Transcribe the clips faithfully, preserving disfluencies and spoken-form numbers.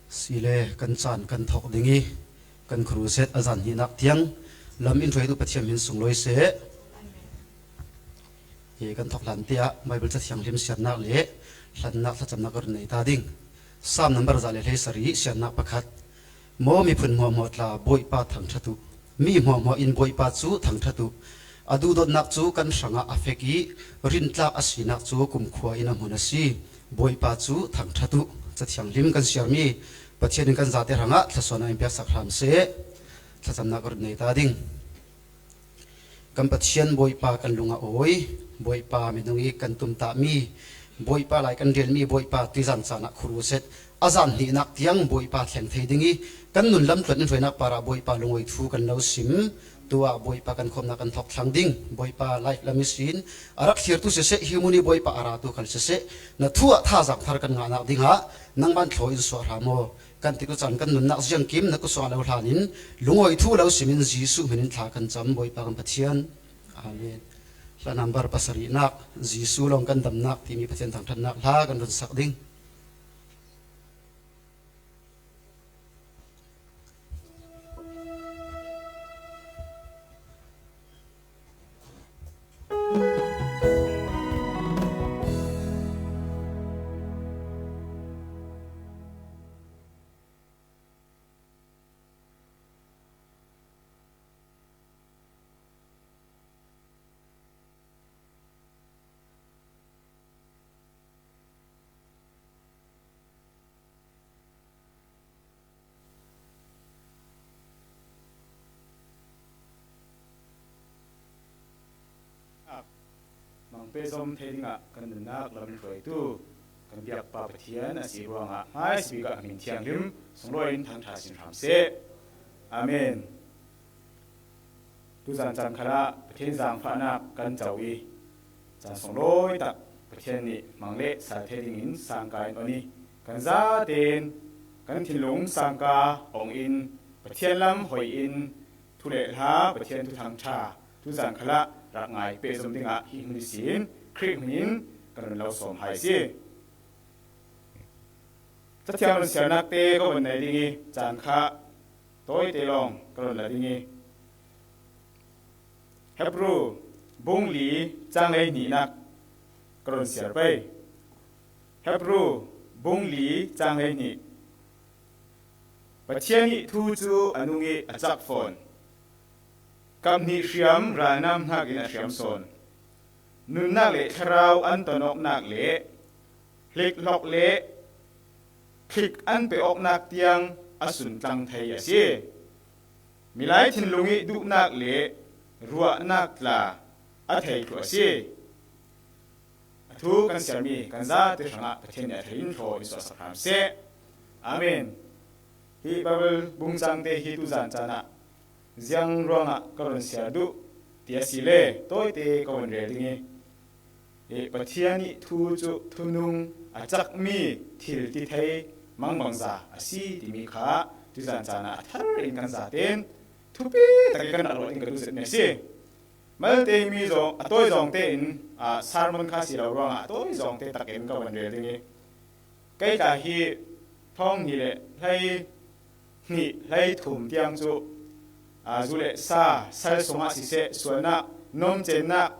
Sile kan caan kan thawk ding i, kan crusade a zan hnihnak tiang lam in hruaitu Pathian min sunglawi seh. Hi kan thawk hlan tiah Baibal Cathianghlim siarnak le hlannak thlacamnak ka run nei ta ding. Salm number za le hleisarih, siarnak pakhat. Maw miphun hmuahhmuah tla, Bawipa thangṭhat uh. Mi hmuahhmuah in Bawipa cu thangṭhat uh. A duhdawtnak cu kan hrangah a fek i rintlak a sinak cu kumkhua in a hmun a si. Bawipa cu thangṭhat uh. Cathianghlim kan siarmi Pathian in kan zate hrangah thluasuahnak in piaksak hram seh. Thlacamnak ka run nei ta ding. Kan Pathian Bawipa kan lung a awi, Bawipa minung i kan tumtahmi, Bawipa lai kan relmi, Bawipa tuizan caan ah khuruset a zan hnihnak tiang Bawipa thleng thei ding i kan nun lamtluan in hruainak parah Bawipa lungawi thu kan lo sim. Tu ah Bawipa kan khawmnak kan thawk thlang ding. Bawipa live lam ihsin a rak thlirtu siseh, hi hmun i Bawipa a ratu khal siseh, na thu ah thazaang thar kan ngahnak dingah nangmah in thlaw in suah hram aw. Kan tikcu caan kan nunnak ziangkim na kut sungah lo hlan in lungawi thu lo sim in Jesuh hmin in thla kan cam, Bawipa kan Pathian. Amen. Hla number pasarihnak, Jesuh lawng kan damnak timi Pathian thangṭhatnak hla kan run sak ding. Mang pehzom thei dingah kan nunnak lam hruaitu kan biakpa Pathian a si ruangah hmaisabik ah min thianghlim sunglawi in thangṭha sin hram seh. Amen. Tuzan caan khalah Pathian zaangfahnak kan co i, caan sunglawi tak Pathian nih hmang le sal thei dingin sangka in on i, kan zaten kan thinlung sangka ong in Pathian lam hoi in, thu le hla Pathian thuthang ṭha tuzan khalah rak ngai pehzom dingah hi hmun ihsin Khrih hmin in kan run lo sawm hai si. Cathiang run siarnak te ka vun nei ding i, caan kha tawite lawng ka run la ding i, Hebru bung li cang lei hnihnak ka run siar pei. Hebru bung li cang lei hnih. Pathian ih thu cu a nung i a cak fawn. Kap hnih hriam ralnam hnakin a hriam sawn. Nunnak le thlarau an ton awknak le hlikhlok le thlik an pe awknak tiang a suntlang thei a si. Milai thinlung ih duhnak le ruahnak tla a thei thluh a si. A thu kan siarmi kan zate hrangah Pathian nih a thei in thlaw in suahsak hram seh. Amen. Hi Baibal bung cangte hi tuzan caan ah ziang ruangah ka run siar duh ti a si le tawite ka vun rel ding i, hi Pathian ih thu cu thunung a cakmi thil ti thei mangbangza a si timi kha tuzan caan ah a thar in kan zaten thupi tak i kan rak ruat in ka duh zetmi a si. Malte mi zong, a tawi zong tein, aa, sermon kha si lo ruangah a tawi zong te takin ka van rel ding i, kei tla hi thawng hnih le hlei hnih, hlei thum tiang cu, aa, zu le sa, sal sungah siseh, sualnak, nomcennak,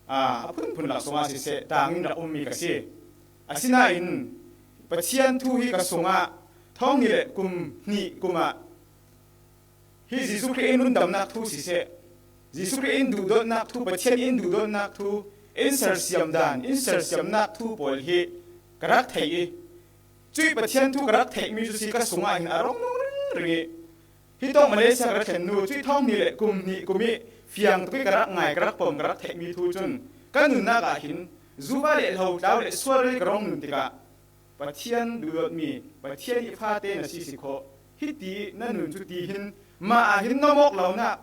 aa, a phunphun lak sungah siseh, tangin rak ummi ka si. Asinain Pathian thu hi ka sungah thawng hnih le kum hnih kum ah hi Jesuh Khrih in rundamnak thu siseh, Jesuh Khrih in duhdawtnak thu, Pathian in duhdawtnak thu, in sersiam dan, in sersiamnak thu pawl hi ka rak theih i, cuih Pathian thu ka rak theihmi cu si ka sungah hin a rung ringring i, hi tawng Malaysia ka rak thlen nu, cuih thawng hnih le kum hnih kum i fiang tuk i ka rak ngai, ka rak pom, ka rak theihmi thu cun ka nunnak ah hin zuva le hlo, tlau le sual rel ka rung nun tikah, Pathian duhdawtmi, Pathian ih fate na si si khawh. Hiti na nun cu ti hin, mah ah hin nom awk lonak,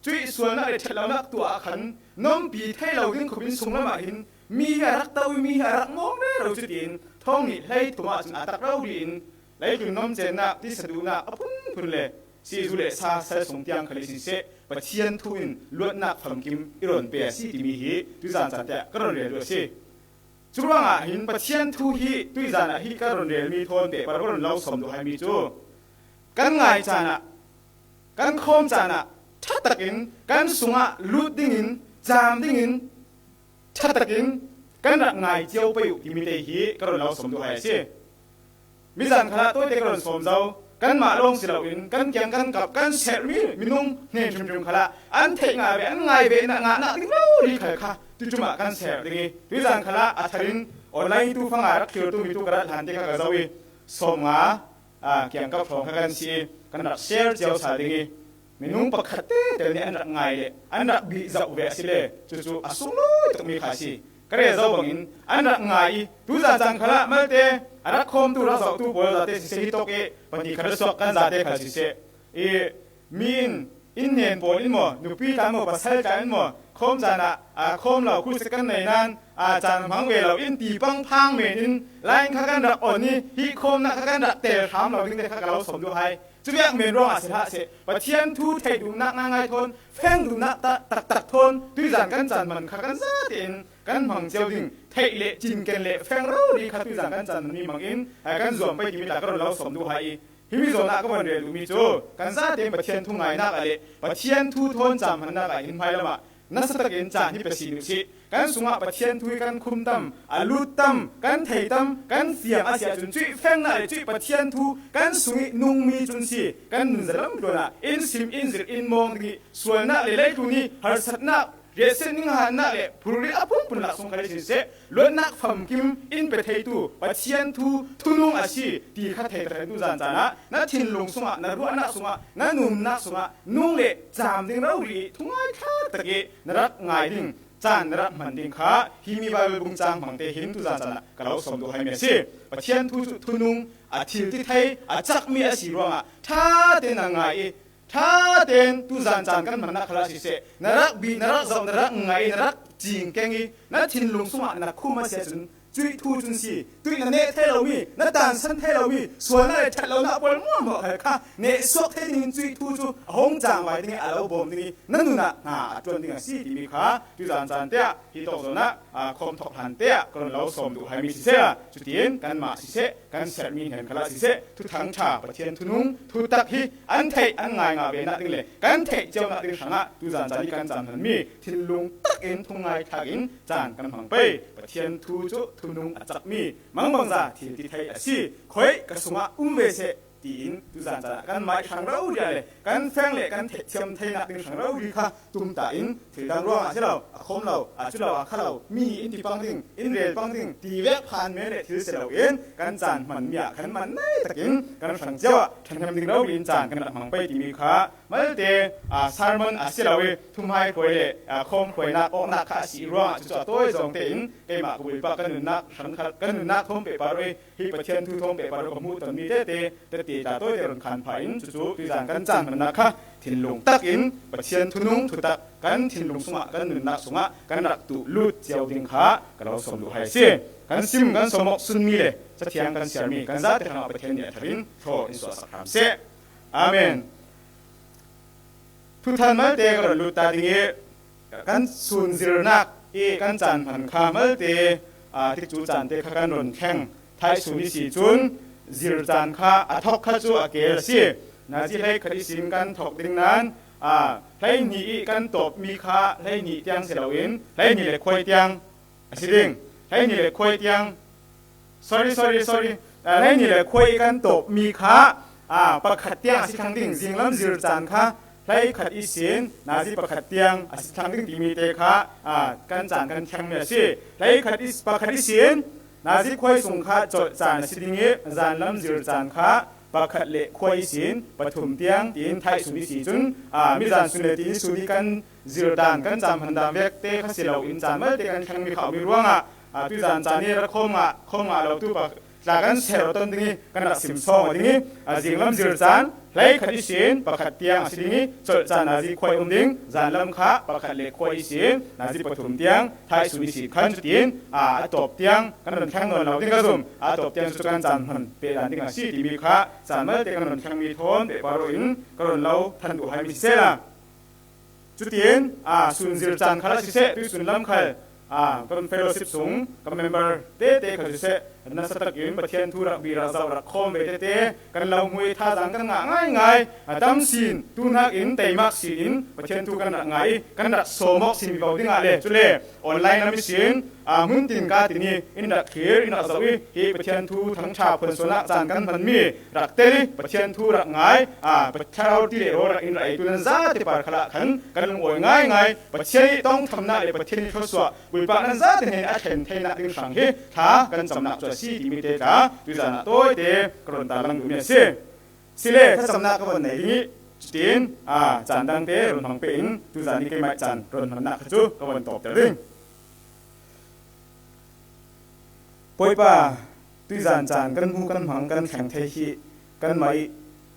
cuih sualnak le ṭhat lonak tuah ah khan nompi thei lo ding khawpin sunglam ah hin mi hi a rak to i mi hi a rak mawng rero cu tiin thawng hnih hlei thum ah cun a tak rori in leitlun nomcennak, tisa duhnak a phunphun le sizu le sa sal sung tiang khal i siseh, Pathian thu in luatnak famkim i rawn pe a si timi hi tuzan caan te ah ka rawn rel duh a si. Curuangah hin Pathian thu hi tuizan ah hi ka run relmi thawn pehpar ka run lo sawm duh hai mi cu kan ngai caan ah, kan khawm caan ah ṭha takin kan sungah lut dingin, cam dingin ṭha takin kan rak ngai cio pei uh timi te hi ka run lo sawm duh hai a si. Mizan khalah tawite ka run sawm zo, kanmah lawng si loin kan kiang kan kap, kan serhmi minung hnen hrimhrim khalah an theih ngah ve, an ngai ve, na ngahnak ding lo li khal kha tucum ah kan serh ding i, tuizan khalah a tharin online tu fanga rak thlir tu mi tu ka rat hlan te kha ka zo i, sawm nga, aa, kiangkap hrawng kha kan si i, kan rak share cio sa ding i, minung pakhat te tel nih an rak ngai le an rak bih zoh ve a si le, cucu a sunglawi tukmi kha a si. Ka rel zo bangin an rak ngai i, tuzan caan khalah malte a rak khawmtu, rak zohtu pawl zate siseh, hi tawk i pahnih khat a suak kan zate khal siseh i, mi in, inn hnen pawl in maw, nupi tla in maw, pasal tla in maw, khawm caan ah, aa, khawm lo, khusit kan nei nain, aa, caan hmang ve lo in, ti pang phang men in line kha kan rak on i, hi khawmnak kha kan rak tel hram lo ding te kha ka lo sawm duh hai. Cuviak men ruangah si hlah seh, Pathian thu theih duhnak ngaingai thawn, feng duhnak ta-, taktak thawn, tuizan kan caan hman kha kan zate in kan hmang cio ding, theih le cinken le feng rori kha tuizan kan caan hmanmi hmangin, aa, kan zuam pei timi tla ka run lo sawm duh hai i, himi zawn ah ka van rel duhmi cu kan zate in Pathian thu ngainak ah le Pathian thu thawn caan hmannak ah hin hmailam ah nasa takin caan hi pe sin uh sih. Kan sungah Pathian thu hi kan khum tam, a lut tam, kan thei tam, kan fiang a si ahcun cuih fengnak le cuih Pathian thu kan sung i nungmi cun si, kan nun zalam tluan ah in sim, in zirh, in mawng ding i, sualnak le leitlun i harsatnak, riahsiatnak, hannak le phurrit a phunphun lak sung khal i si seh, luatnak famkim in pe theitu Pathian thu thunung a si ti kha thei tahrain tuzan caan ah na thinlung sungah, na ruahnak sungah, na nunnak sungah nung le cam ding rori i thungai thlak tak i na rak ngai ding, caan na rak hman ding kha himi Baibal bung cang hmang te hin tuzan caan ah ka lo sawm duh hai mi a si. Pathian thu cu thunung, a thil ti thei, a cakmi a si ruangah ṭha tein na ngai i, ṭha tein tuzan caan kan hmannak khalah siseh, na rak bih, na rak zoh, na rak ngai, na rak cing keng i, na thinlung sungah na khum a si ahcun, cuih thu cun si, tuih na neh thei lomi, na tansan thei lomi sualnak le ṭhat lonak pawl hmuahhmuah khal kha neh suak thei dingin cuih thu cu a hung cangvai ding i, a lo bawm ding i, na nun ah hna a ṭuan ding a si timi kha tuzan caan te ah, hi tawk zawn ah, aa, khawm thawk hlan te ah ka run lo sawm duh hai mi siseh, cutin kanmah siseh, kan serhmi hnen khalah siseh, Thuthang ṭha, Pathian thunung thutak hi an theih, an ngai ngah ve nak ding le kan theih cio nak ding hrangah tuzan caan i kan caan hmanmi thinlung tak in thungai thlak in caan kan hmang pei. Pathian thu cu thunung a cakmi mangbangza thil ti thei a si. Khoih ka sungah um ve seh, tiin tuzan caan ah kanmah i hrang rori ah le kan feng le kan theihthiam theinak ding hrang rori kha tumtah in thil dang ruangah a si lo, a khawm lo, aa, cu lo, aa, kha lo, mi in ti pang ding, in rel pang ding ti vek phan men le thil si loin kan caan hmanmi ah khan man nai takin kan hrang cio ah ṭhahnem ding rori in caan kan rak hmang pei timi kha malte, aa, sermon a si lo i, thumhai hruai le, aa, khawm hruainak awknak kha a si ruangah cucu a tawi zong tein keimah ka buipak kan nunnak hrang kha, kan nunnak thawn pehpar i, hi Pathian thu thawn pehpar ka hmuh tonmi tete, tete tla tawite run khan phah in cucu tuizan kan caan hmannak kha thinlung tak in Pathian thunung thutak kan thinlung sungah, kan nunnak sungah kan rak tuh lut cio ding kha ka lo sawm duh hai a si. Kan sim, kan sawm awk sunmi le Cathiang kan siarmi kan zate hrangah Pathian nih a thar in thluachuah in suahsak hram seh. Amen. Thuthang malte ka run lut ta ding i, kan sun zirnak i kan caan hman kha malte, aa, tikcu caan te kha kan run thleng. Thaihsun i si cun zir caan kha a thawk kha cu a kel a si. Nazi hleikhat i sin kan thawk ding nain, aa, hleihnih i kan tawpmi kha hleihnih tiang si loin hleihnih le khuai tiang a si ding. Hleihnih le khuai tiang, sorry, sorry, sorry. Ah, hleihnih le khuai i kan tawpmi kha, ah, pakhat tiang a si thlang ding. Zinglam zir caan kha hleikhat i sin, nazi pakhat tiang a si thlang ding timi te kha, ah, kan caan kan thlengmi a si. Hleikhat i, pakhat i sin, nazi khuai sung kha colh caan a si ding i, zanlam zir caan kha pakhat le khuai i sin, pathum tiang tiin thaihsun i si cun, ah, mizan sun le ti in sun i kan zir dan, kan caan hman dan vek te kha si loin caan malte kan thlengmi kha a um i ruangah, aa, tuizan caan i rak khawm ngah, khawm ngah lo tu pa tla kan ser aw ton ding i kan rak sim sawng aw ding i, aa, zinglam zir caan hleikhat i sin pakhat tiang a si ding i, colh caan nazi khuai um ding, zanlam kha pakhat le khuai i sin nazi pathum tiang thaihsun i sin khan cutin, aa, a tawp tiang kan run thleng nawn lo ding ka zum, a tawp tiang cu kan caan hman peh dan ding a si timi kha caan malte kan run thlengmi thawn pehpar in ka run lo than duh hai mi siseh la. Cutin, aa, sun zir caan khal a siseh, tuisun lam khal, A, kan fellowship sung kan member tete kha siseh, nasa takin Pathian thu rak bih rak zoh rak khawm ve tete kan lo hmu i thazang kan ngah ngaingai. A, tam sin tu hnakin teimak sin in Pathian thu kan rak ngah i kan rak sawm awk sin vivo ding ah le, cule online lam i sin, a, hmun tin ka tin i in rak thlir, in rak zoh i hi Pathian thu thangṭha phuansuahnak caan kan hmanmi rak tel i Pathian thu rak ngai, a, Pathian thlarau ti le rawl rak in rak ei tu nan zate par khalah khan kan lungawi ngaingai. Pathian i tongthamnak le Pathian i thluasuah Bawipa nan zate hnen a thlen theinak ding hrang hi thla kan camnak cu a si timi te tla tuizan ah tawite ka run tarlang duhmi a si. Sile thlacamnak ka von nei ding i cutin, a, caan dangte run hmang pe in tuizan i keimah caan run hmannak kha cu ka von tawpter ding. Bawipa, tuizan caan kan hmu, kan hmang, kan thleng thei hi kanmah i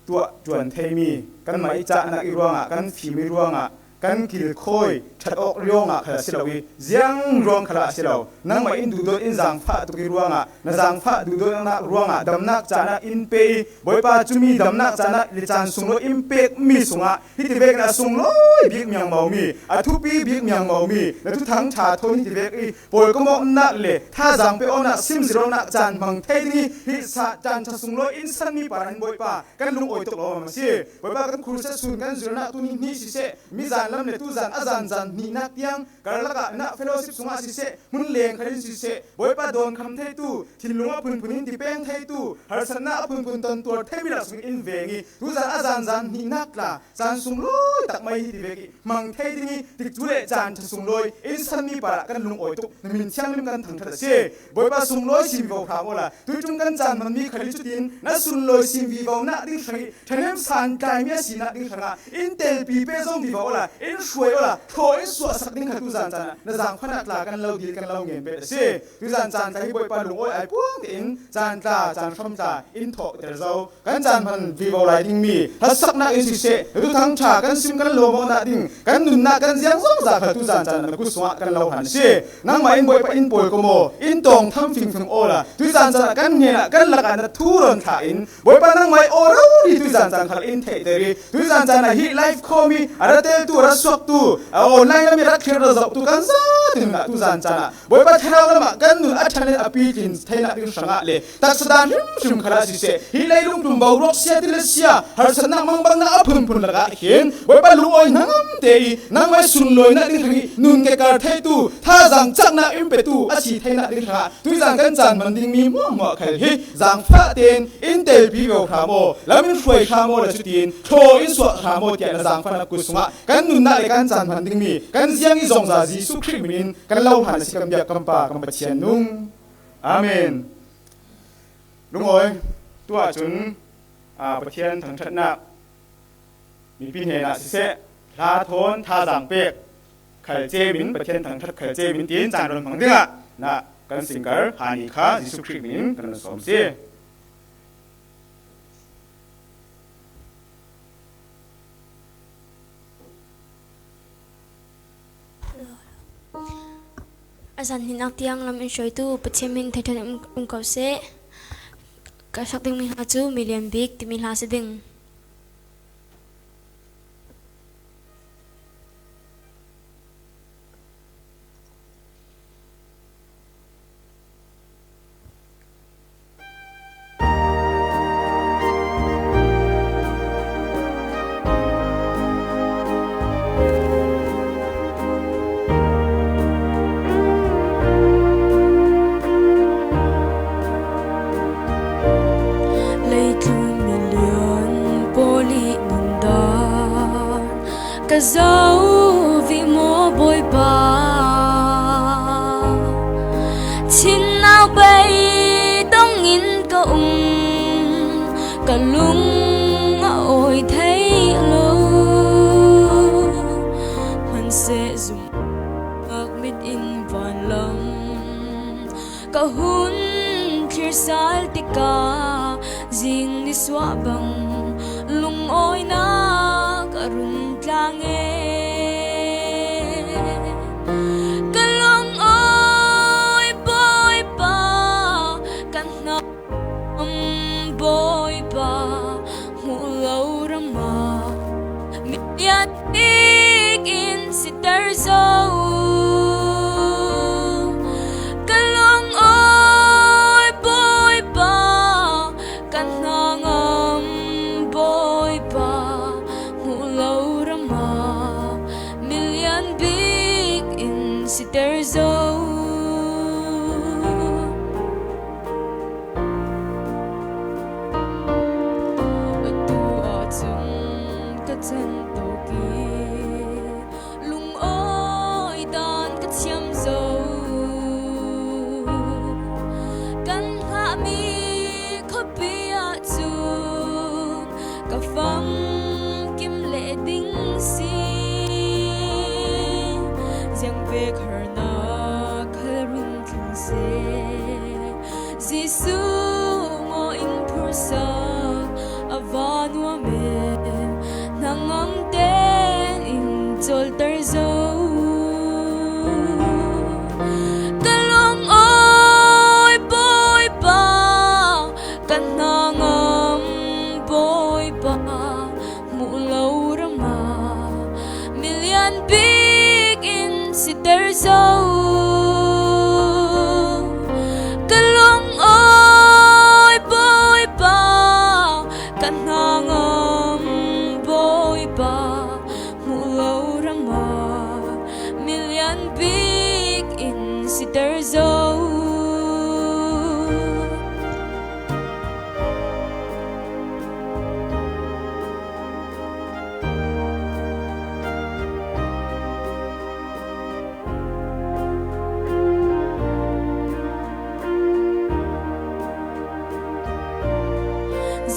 tuah ṭuan theimi, kanmah i cahnak i ruangah, kan fim i ruangah, kan kilkhawi ṭhat awk ruangah khal a si lo i, ziang ruang khalah a si lo, nangmah in duhdawt in zaangfah tuk i ruangah, na zaangfah duhdawtnak ruangah damnak cahnak in pe i, Bawipa, cumi damnak cahnak le caan sunglawi in pekmi sungah hiti vekin a sunglawi bik miangmomi, a thupi bik miangmomi na thuthang ṭha thawn hiti vek i pawlkomawknak le thazang pe awknak, simzirh awknak caan hmang thei ding i hih sa caan ṭha sunglawi in sanmi parah hin Bawipa, kan lungawi tuk lawmam a si. Bawipa, kan khursat sun kan zirnak tuni hnih siseh, mizan lam le tuzan a zanzan hnihnak tiang karlak ah na fellowship sungah siseh, hmun leng khat in siseh, Bawipa, dawnkham theitu, thinlung a phunphun in tipeng theitu, harsatnak a phunphun tontuar theimi lak sung in veng i tuzan a zanzan hnihnak tla caan sunglawi tak mai hi ti vek i hmang thei ding i tikcu le caan ṭha sunglawi in sanmi parah kan lungawi tuk, na min thianglim kan thangṭhat a si. Bawipa, sunglawi sin vivo hram awla tuicun kan caan hmanmi khal i cutin na sunlawi sin vivonak ding hrang i ṭhahnem santlaimi a sinak ding hrangah in telpi pe zong vivo awla in hruai awla thaw in suahsak ding kha tuzan caan ah na zaangfahnak tla kan lo dil, kan lo ngen bet a si. Tuzan caan tla hi Bawipa, lungawi ai puang tein caan tla, caan hram tla in thawhter zo. Kan caan hman vivo lai dingmi hlatsaknak in siseh, na thuthang ṭha kan sim kan lawm awknak ding kan nunnak kan ziang zongzah kha tuzan caan na kut sungah kan lo han a si. Nangmah in Bawipa in pawlkom aw, in tawngtham fingfing awla tuizan caan kan hnenah kan lakah na thu rawn thlah in Bawipa, nangmah i aw rori tuizan caan khal in theihter i tuizan caan ah hi live khawm i a ra teltu, a ra suaktu, a online lam i rak thlir rak zohtu kan zate nunah tuzan caan ah Bawipa, thlarau lamah kan nun a ṭhan in a pitlin theinak ding hrangah le taksa dan hrimhrim khalah siseh, hi leilung tlum boruak sia ti le sia harsatnak mangbangnak a phunphun lakah hin Bawipa, lungawi hnangamte i nangmah i sunlawinak ding hrang i nun kekar theitu, thazang caknak in petu a si theinak ding hrangah tuizan kan caan hman dingmi hmuahhmuah khal hi zaangfah tein in telpi vivo hram aw, lam in hruai hram aw le cutin thaw in suah hram aw tiah na zaangfahnak kut sungah kan nunnak le kan caan hman dingmi kan ziang i zongza Jesuh Khrih min in kan lo hlan a si kan biak kan Pa kan Pathian nung. Amen. Lungawi, tuah cun, aa, Pathian thangṭhatnak mipi hnenah siseh, hla thawn thazang pek khal cem in, Pathian thangṭhat khal cem in tiin caan rawn hmang dingah na kan singer Hani kha Jesuh Khrih min in kan rawn sawm si. A zan hnihnak tiang lam in hruaitu Pathian min theiṭhan in um, um ko seh. Ka sak dingmi hla cu milian bik timi hla si ding. Leitlun milian pawl i nundan ka zo vih maw Bawipa? Thinau bei tongin ka um, ka lung a awi thei lo. Hmanseh zumhnak mit in vanlam ka hun thlir sal tikah zing nisuah bang lungawinak a rung tlang e. Ka lungawi Bawipa, ka hnam Bawipa, hmuh lo rama milian bik in siter zo.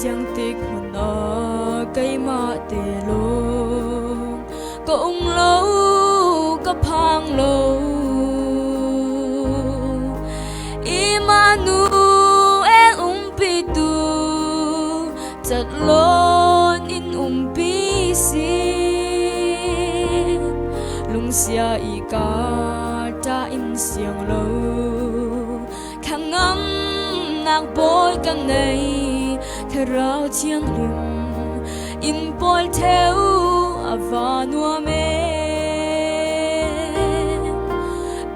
Siangtik hmuna keimah te lawng ka um lo, ka phang lo. Immanuel umpitu, catlon in umpi sin, lungsia i kata in siang lo. Thangam nak bawi ka nei, Thlarau Thianghlim in pawl theu a va nuam e.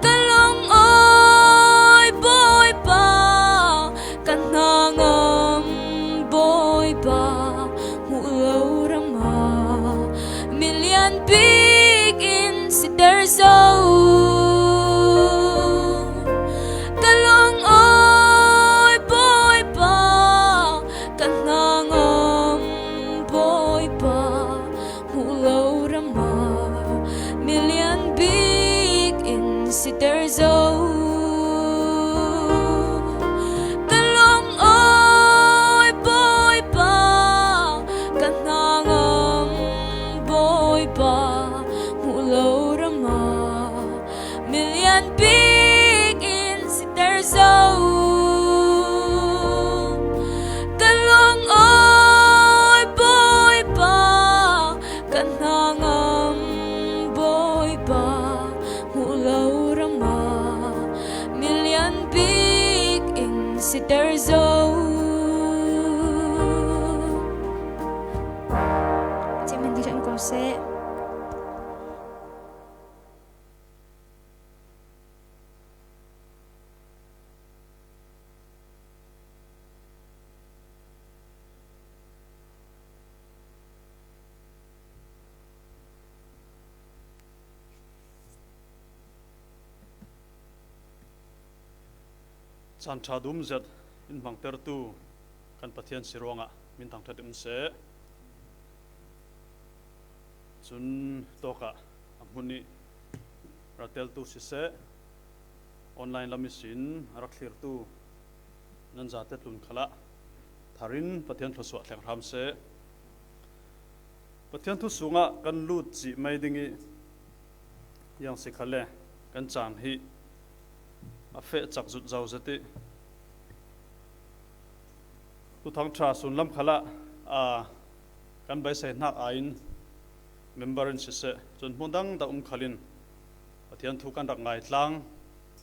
Ka lungawi Bawipa, ka hnangam Bawipa, hmuh lo rama mi lianbik in siter zo. Ka lungawi Bawipa, ka hnangam Bawipa, hmuh lo rama mi lianbik in siter zo. Ka lungawi Bawipa, ka hnangam Bawipa, hmuh lo rama mi lianbik in siter zo. Ka lungawi Bawipa, ka hnangam Bawipa, hmuh lo rama mi lianbik in siter zo. Chairman dikhan ko seh. Caan ṭha dum zet in hmangtertu kan Pathian si ruangah min thangṭhat in um seh. Cun tawkah a hmun ih ralteltu siseh, online lam ihsin a rak thlirtu nan zate tlun khalah thar in Pathian thluasuah thleng hram seh. Pathian thu sungah kan lut cih mai ding ih, ziang si khalle kan caan hi a feh cak zut zo zet ih, Thuthang ṭha sunlam khalah, aa, kan beisei hnak aiin member in siseh, cun hmun dangdang um khalin Pathian thu kan rak ngaitlang,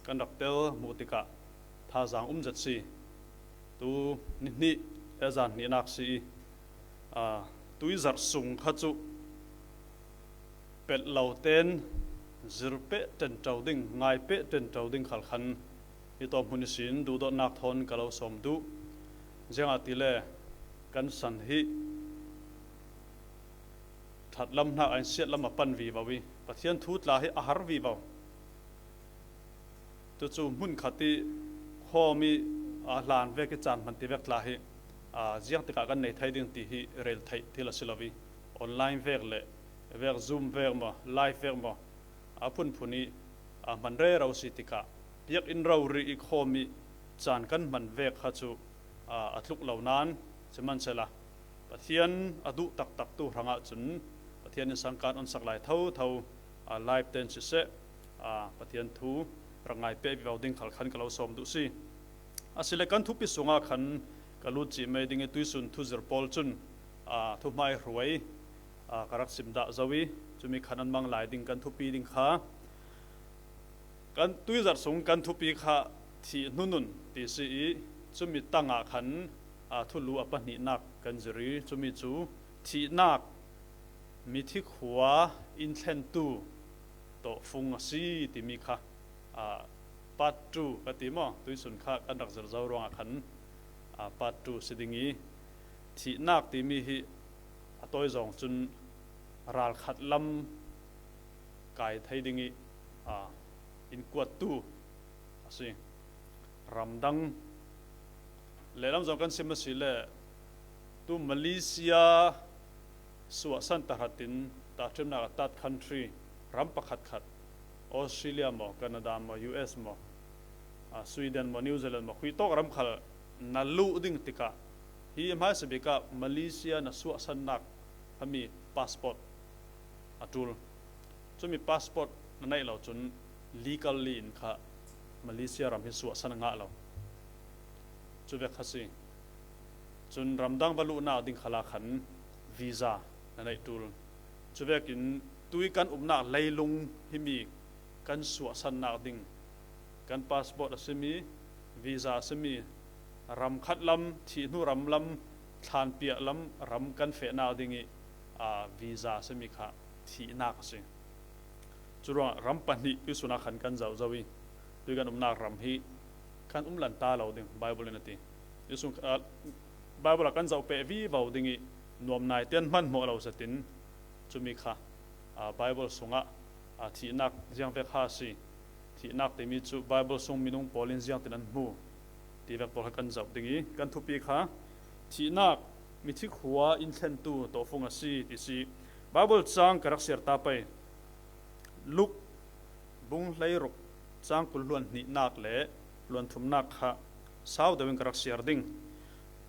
kan rak tel hmuh tikah thazaang um zet si. Tu ni hnih le zan hnihnak si ih, aa, tuizarh sung kha cu pelh lo tein zir peh ṭenṭo ding, ngai peh ṭenṭo ding khal khan hi tawp hmun ihsin duhdawtnak thawn ka lo sawm duh. Ziangahtile kan san hi ṭhatlam hnak aiin siatlam a pan vivo ih Pathian thu tla hi a har vivo. Cucu hmun khat ih khawm ih, aa, hlan vek ih caan hman ti vek tla hi, aa, ziang tikah kan nei thei ding ti hi rel theih thil a si lo ih, online vek le vek Zoom vek maw, live vek maw, a phunphun ih, aa, hman rero si tikah biakinn rori ih khawm ih caan kan hman vek kha cu, aa, a tluk lo nain, sihmanhsehlaw Pathian a duh taktaktu hrangah cun Pathian in sangkan onsak lai thotho, aa, live tein siseh, aa, Pathian thu rak ngai peh vivo ding khal khan ka lo sawm duh si. Asile kan thupi sungah khan ka lut cih mai ding ih tuisun thuzir pawl cun, aa, thuhmaihruai, aa, ka rak sim dah zo ih, cumi khan an mang lai ding kan thupi ding kha. Kan tuizarh sung kan thupi kha thih hnunun ti si ih, cumi tangah khan, aa, thulu a pahnihnak kan zir ih, cumi cu thihnak, mithi khua in thlentu tawhfung a si timi kha, aa, part two ka ti maw? Tuisun kha kan rak zir zo ruangah khan, aa, part two si ding ih, thihnak timi hi a tawizawng cun ralkhat lam kai thei ding ih, aa, in kuattu a si. Ramdang lehlam zong kan sim asile, tu Malaysia suahsan tahratin tahṭhimnak a third country ram pakhatkhat, Australia maw, Canada maw, U S maw, aa, Sweden maw, New Zealand maw, khuitawk ram khal na luh ding tikah Hi hmaisa bik ah Malaysia na suahsannak hami passport a ṭul. Cumi passport na neih lo cun legally in kha Malaysia ram hi suahsan a ngah lo. Cu vek kha si. Cun ramdang va luhnak ding khalah khan visa na neih ṭul. Cu vekin tui kan umnak leilung himi kan suahsannak ding, kan passport a simi, visa a simi, ram khat lam, thih hnu ram lam, thlanpiah lam ram kan fehnak ding i, aa, visa a simi kha thihnak a si. Curuangah ram pahnih tuisun ah khan kan zoh zo i, tui kan umnak ram hi kan um lanta lo ding, Bible in a ti. Tuisun, aa, Bible ah kan zoh peh vivo ding i, nuam nain hmanhmawh lo zetin, cumi kha, aa, Bible sungah, aa, thihnak ziang vek kha a si. Thihnak timi cu Bible sung minung pawl in ziangtin an hmu ti vek pawl kha kan zoh ding i, kan thupi kha thihnak mithi khua in thlentu tawhfung a si ti si. Bible cang ka rak siar ta pei. Luk bung hleiruk cang kul hluan hnihnak le hluan thumnak kha sau deuh in ka rak siar ding.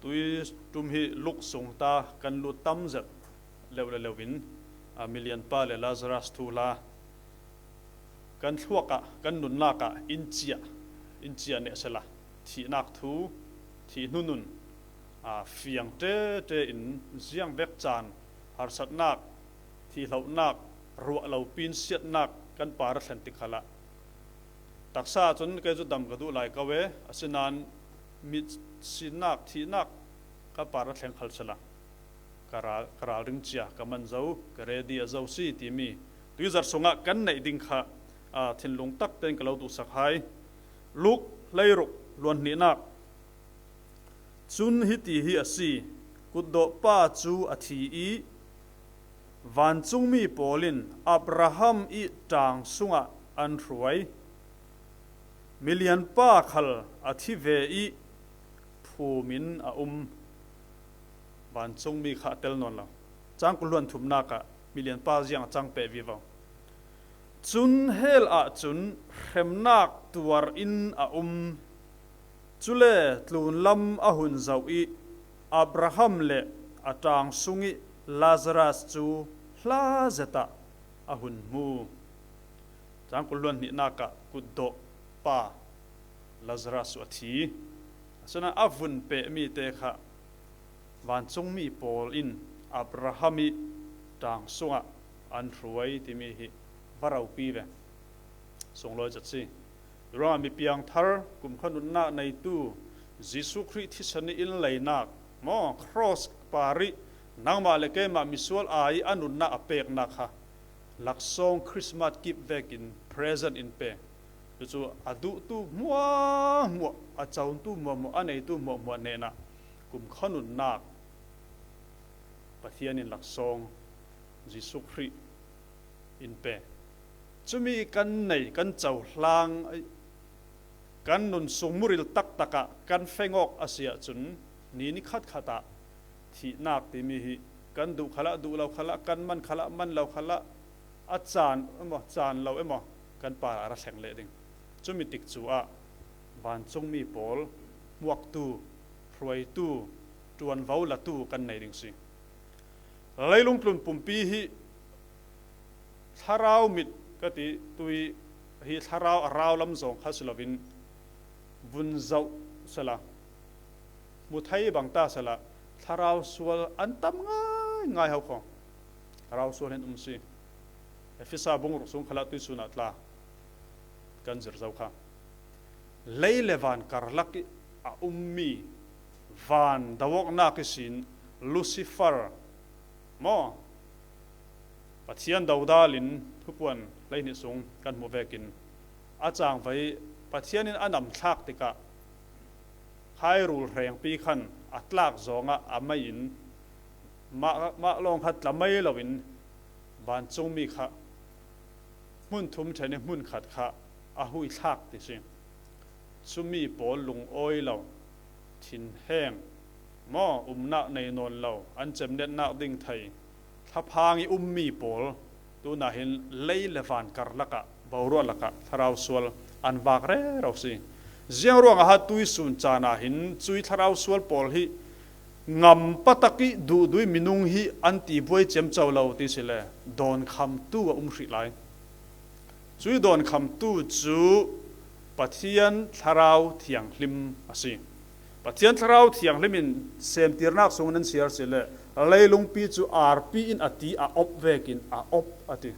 Tui ṭum hi Luk sung ta kan lut tam zet leuh le leuh in, a, milian pa le Lazarus thuhla kan thluak ah, kan nunnak ah in ciah, in ciah neh sehla, thihnak thu, thih hnu nun, aa, fiang ṭeṭe in ziang vek caan, harsatnak, thihlonak, ruah lo pinsiatnak kan par a thlen tik khalah, taksa cun kei cu dam ka duh lai ko e, asinain mit sinnak, thihnak kan par a thleng khal sehla, ka ral, ka ralring cia, ka man zo, ka ready a zo si timi tuizarh sungah kan neih ding kha, aa, thinlung tak tein ka lo duhsak hai. Luk hleiruk hluan hnihnak. Cun hiti hi a si, kutdawh pa cu a thi i vancungmi pawl in Abraham i ṭaang sungah an hruai. Milian pa khal a thi ve i phum in a um. Vancungmi kha a tel nawn lo. Cang kul hluan thumnak ah milian pa ziang a cang peh vivo. Cun hell ah cun hremnak tuar in a um. Cule tlunlam a hun zoh i Abraham le a ṭaang sung i Lazarus cu hla zet ah a hun hmu. Cang kul hluan hnihnak ah kutdawh pa Lazarus cu a thi. Asinain a vun pehmi te kha vancungmi pawl in Abraham i ṭaang sungah an hruai timi hi va ropi ve. Sunglawi zet si. Ruangah mi piangthar, kumkhua nunnak neitu, Jesuh Khrih thisen i in leinak maw, cross par i nangmah le keimah misual aa i a nunnak a peknak kha laksawng Christmas gift vekin present in pe. Cucu a duhtu hmuahhmuah, a contu hmuahhmuah, a neitu hmuahhmuah hnenah kumkhua nunnak Pathian in laksawng Jesuh Khrih in pe. Cumi kan nei, kan cohlang, kan nun sung muril taktak ah kan feng awk a si ahcun ni nikhat khat ah thihnak timi hi kan duh khalah, duh lo khalah, kan man khalah, man lo khalah, a caan emaw, caan lo emaw, kan par a ra thleng leh ding. Cumi tikcu ah vancungmi pawl hmuaktu, hruaitu, ṭuanvo latu kan nei ding si. Leilung tlun pumpi hi thlarau mit ka ti, tui hi thlarau a rau lam zong kha si loin vun zoh sehla, hmu thei bang ta sehla, thlarau sual an tam ngaingai ho kho. Thlarau sual hin um si. Efesa bung ruk sung khalah tuisun ah tla kan zir zo kha. Lei le van karlak i a ummi van doawknak ihsin Lucifer maw, Pathian dodal in Thupuan hleihnih sung kan hmuh vekin a cangvai Pathian in a namthlak tikah khairul hrengpi khan a tlak zawngah a mei in mah, mah lawng kha tla mei loin vancungmi kha hmun thum ṭhen i hmun khat kha a huithlak ti si. Cumi pawl lungawi lo, thinheng maw, umnak nei nawn lo, an cemnetnak ding thei, thlaphang i ummi pawl tunah hin lei le van karlak ah, boruah lakah thlarau sual an vak rero si. Ziang ruangah ha tuisun caan ah hin cui thlarau sual pawl hi Ngam patak ih duhdui minung hi an ti buai ciamco lo ti si le, dawnkhamtu a um hrih lai. Cui dawnkhamtu cu Pathian Thlarau Thianghlim a si. Pathian Thlarau Thianghlim in semtirnak sung nan siar si le, leilungpi cu arpi in a ti a op vekin a op a ti.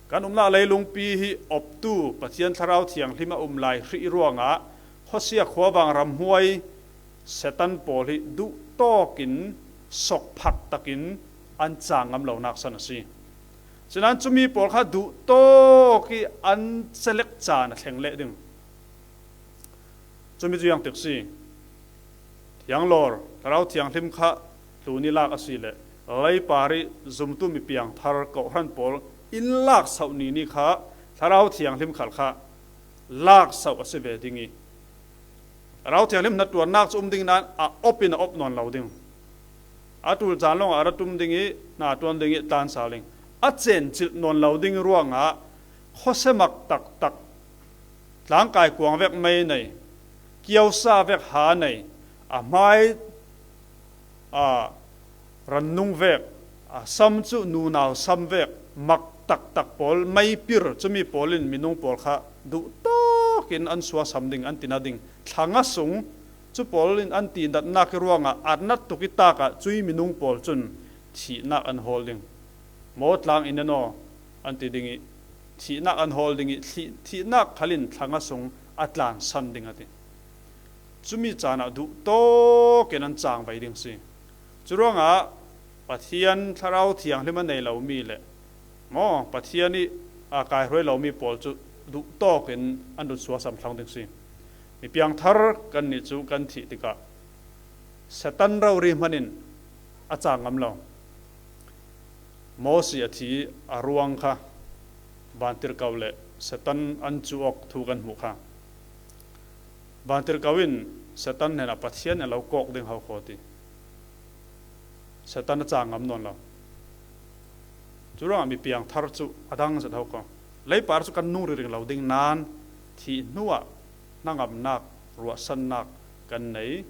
Kan umnak leilungpi hi optu Pathian Thlarau Thianghlim a um lai hrih ruangah khuasia khuavang ramhuai Satan pawl hi duhtawk in sokphak takin an cang ngam lonak san a si. Sinain cumi pawl kha duhtawk ih an celek caan a thleng leh ding. Cumi cu ziang tik si. Thianglawr, Thlarau Thianghlim kha tlun ih lak a si le, leipar ih zumtu mi piangthar kohhran pawl in laksoh ni ni kha Thlarau Thianghlim khal kha laksoh a si ve ding ih, Thlarau Thianghlim hnaṭuannak cu um ding nain a op in a op nawn lo ding. A ṭul caan lawngah a ra ṭum ding ih, hna ṭuan ding ih, tlan sal ding. A cencilh nawn lo ding ruangah khuasia mak taktak, tlangkai kuang vek mei nei, kiosa vek ha nei, a hmai, a, rannung vek, a, sam cu nunau sam vek, mak taktak pawl, meipir, cumi pawl in minung pawl kha duhtawk in an suasam ding, an tinat ding. Thlanga sung cu pawl in an tinatnak ih ruangah a nat tuk ih takah cui minung pawl cun thihnak an hawl ding. Maw tlang in an aw, an ti ding ih, thihnak an hawl ding ih, thih-, thihnak khal in thlanga sung a tlansan ding a ti. Cumi caan ah duhtawk in an cangvai ding si. Curuangah Pathian Thlarau Thianghlim a nei lomi le maw Pathian ih a kaihruai lomi pawl cu duhtawk in an run suasam thlang ding si. Mi piangthar kannih cu kan thih tikah Satan rori hman in a cang ngam lo. Moses a thi a ruang kha vantirhkoh le Satan an cuh awk thu kan hmuh kha. Vantirhkoh in Satan hnenah Pathian a lo kawk ding ho khaw ti. Satan a cang ngam nawn lo. Curuangah mi piangthar cu a dang zet ho khaw. Leipar cu kan nung ringring lo ding nain thih hnuah hnangamnak, ruahsannak kan nei,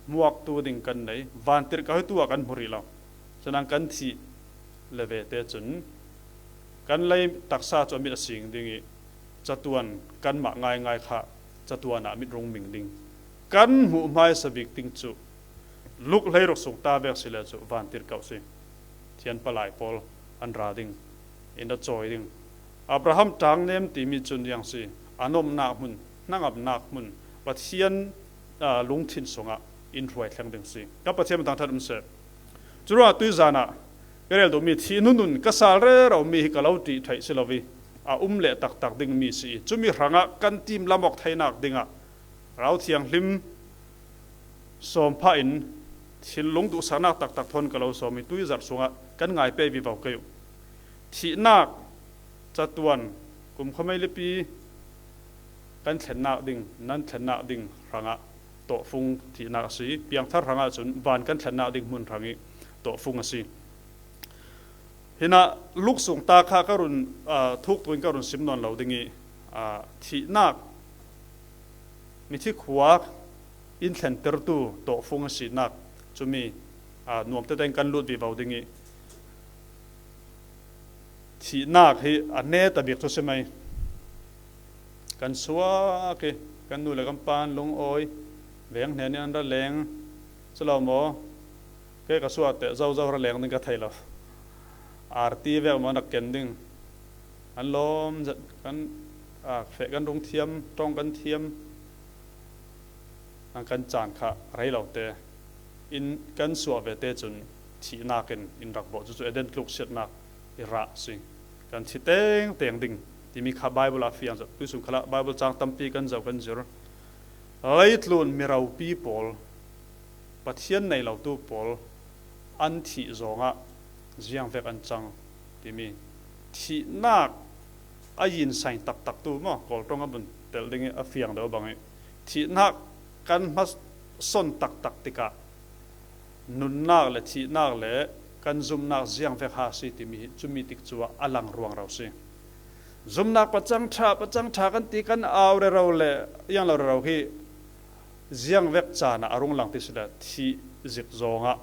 hmuaktu ding kan nei, vantirhkoh hi tu ah kan hmu rih lo. Cunan kan thih le vete cun kan lei taksa cu a mit a sing ding ih catuan kanmah ngaingai kha catuan ah mit rung ming ding. Kan hmuh hmaisa bik ding cu Luk hleiruk sung ta vek si le cu vantirhkoh si. Thianpalai pawl an ra ding, in a cawi ding. Abraham ṭangnem timi cun ziang si, a nomnak hmun, hnangamnak hmun, Pathian, aa, lungthin sungah in hruai thleng ding si. Kan Pathian a thangṭhat um seh. Curuangah tuizan ah ka rel duhmi thih hnu nun ka sal rero mi hi ka lo ṭih ṭhaih si lo ih a um leh taktak dingmi si ih cumi hrangah kan tim lamawk theinak dingah Thlarau Thianghlim sawm phah in thinlung duhsaknak taktak thawn ka lo sawm ih tuizarh sungah kan ngai pei vivo kei uh. Thihnak catuan kumkhua meilipi kan thlennak ding, nan thlennak ding hrangah tawhfung thihnak a si. Piangthar hrangah cun van kan thlennak ding hmun hrang ih tawhfung a si. Hinah Luk sung ta kha ka run, aa, thuk tuin ka run sim nawn lo ding ih, aa, thihnak mithi khua in thlentertu tawhfung a sinak cumi, aa, nuam tetein kan lut vivo ding ih, thihnak hi a net a bik cu si mai. Kan suak ih kan nu le kan pa an lungawi, veng hnen in an ra leng, si lo maw? Kei ka suah teh zozo ra leng ding ka thei lo. Arti vek maw na ken ding? An lawm zet kan, aa, feh kan rung thiam, ṭong kan thiam. An kan caan kha rei lo te in kan suah ve te cun thihnak in in rak bawh. Cucu Eden tluk siatnak i rah si. Kan thi tengteng ding timi kha Baibal ah fiang zet. Tuisun khalah Baibal cang tampi kan zoh kan zir. Leitlun miropi pawl, Pathian nei lotu pawl an thih zawngah ziangvek an cang timi thihnak a yin sain taktaktu maw, Kawl ṭong a bun telh ding ih a fiang deuh bangih thihnak kan hmason taktak tikah nunnak le thihnak le kan zumhnak ziangvek ha si timi hi cumi tikcu ah a lang ruangro si. Zumhnak pacang ṭha, pacang ṭha kan ti, kan au rero le iang lo rero hi ziangvek caan ah a rung lang ti si le thih zik zawngah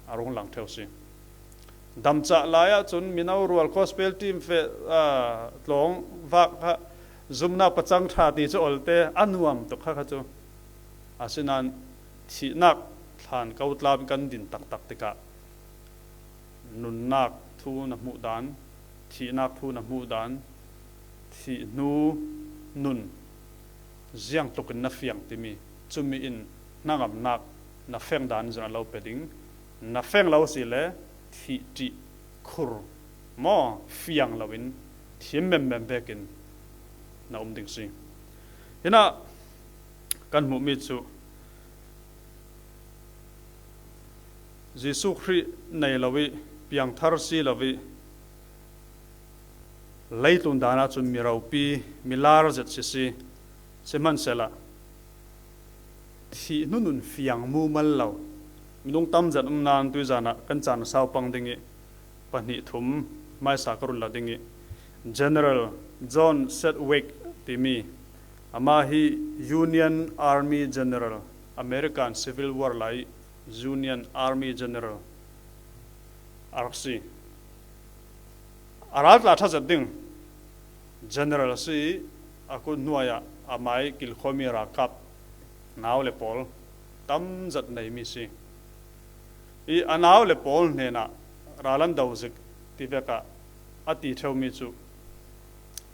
a rung lang theu si. Damcah lai-ah cun mino rual gospel team feh, aa, tlawng vak kha zumnak pacang ṭha ti cu olte a nuam tuk kha kha cu. Asinain thihnak thlan ko tlam kan din taktak tikah nunnak thu na hmuh dan, thihnak thu na hmuh dan, thih hnu nun ziang tlukin na fiang timi, cumi in hnangamnak na feng dan zong a lo pe ding. Na feng lo si le thih ṭih khur maw fiang loin thim memem vekin na um ding si. Hinah kan hmuhmi cu Jesuh Khrih nei lo ih, piangthar si lo ih, leitlun dan ahcun mi ropi, mi lar zet si si. Sihmanhsehlaw, thih hnu nun fiang mumal lo minung tam zet um nain tuizan ah kan caan sau pang ding ih, pahnih thum hmaisa ka run la ding ih, General John Sedgwick timi, amah hi Union Army General, American Civil War lai Union Army General a rak si. A ral tla ṭha zet ding General a si ih, a kut hnuai ah amah ih kilkhuami ralkap nau le pawl tam zet neimi si. Ih a nau le pawl hnenah ral an do zik ti vekah a ti ṭheumi cu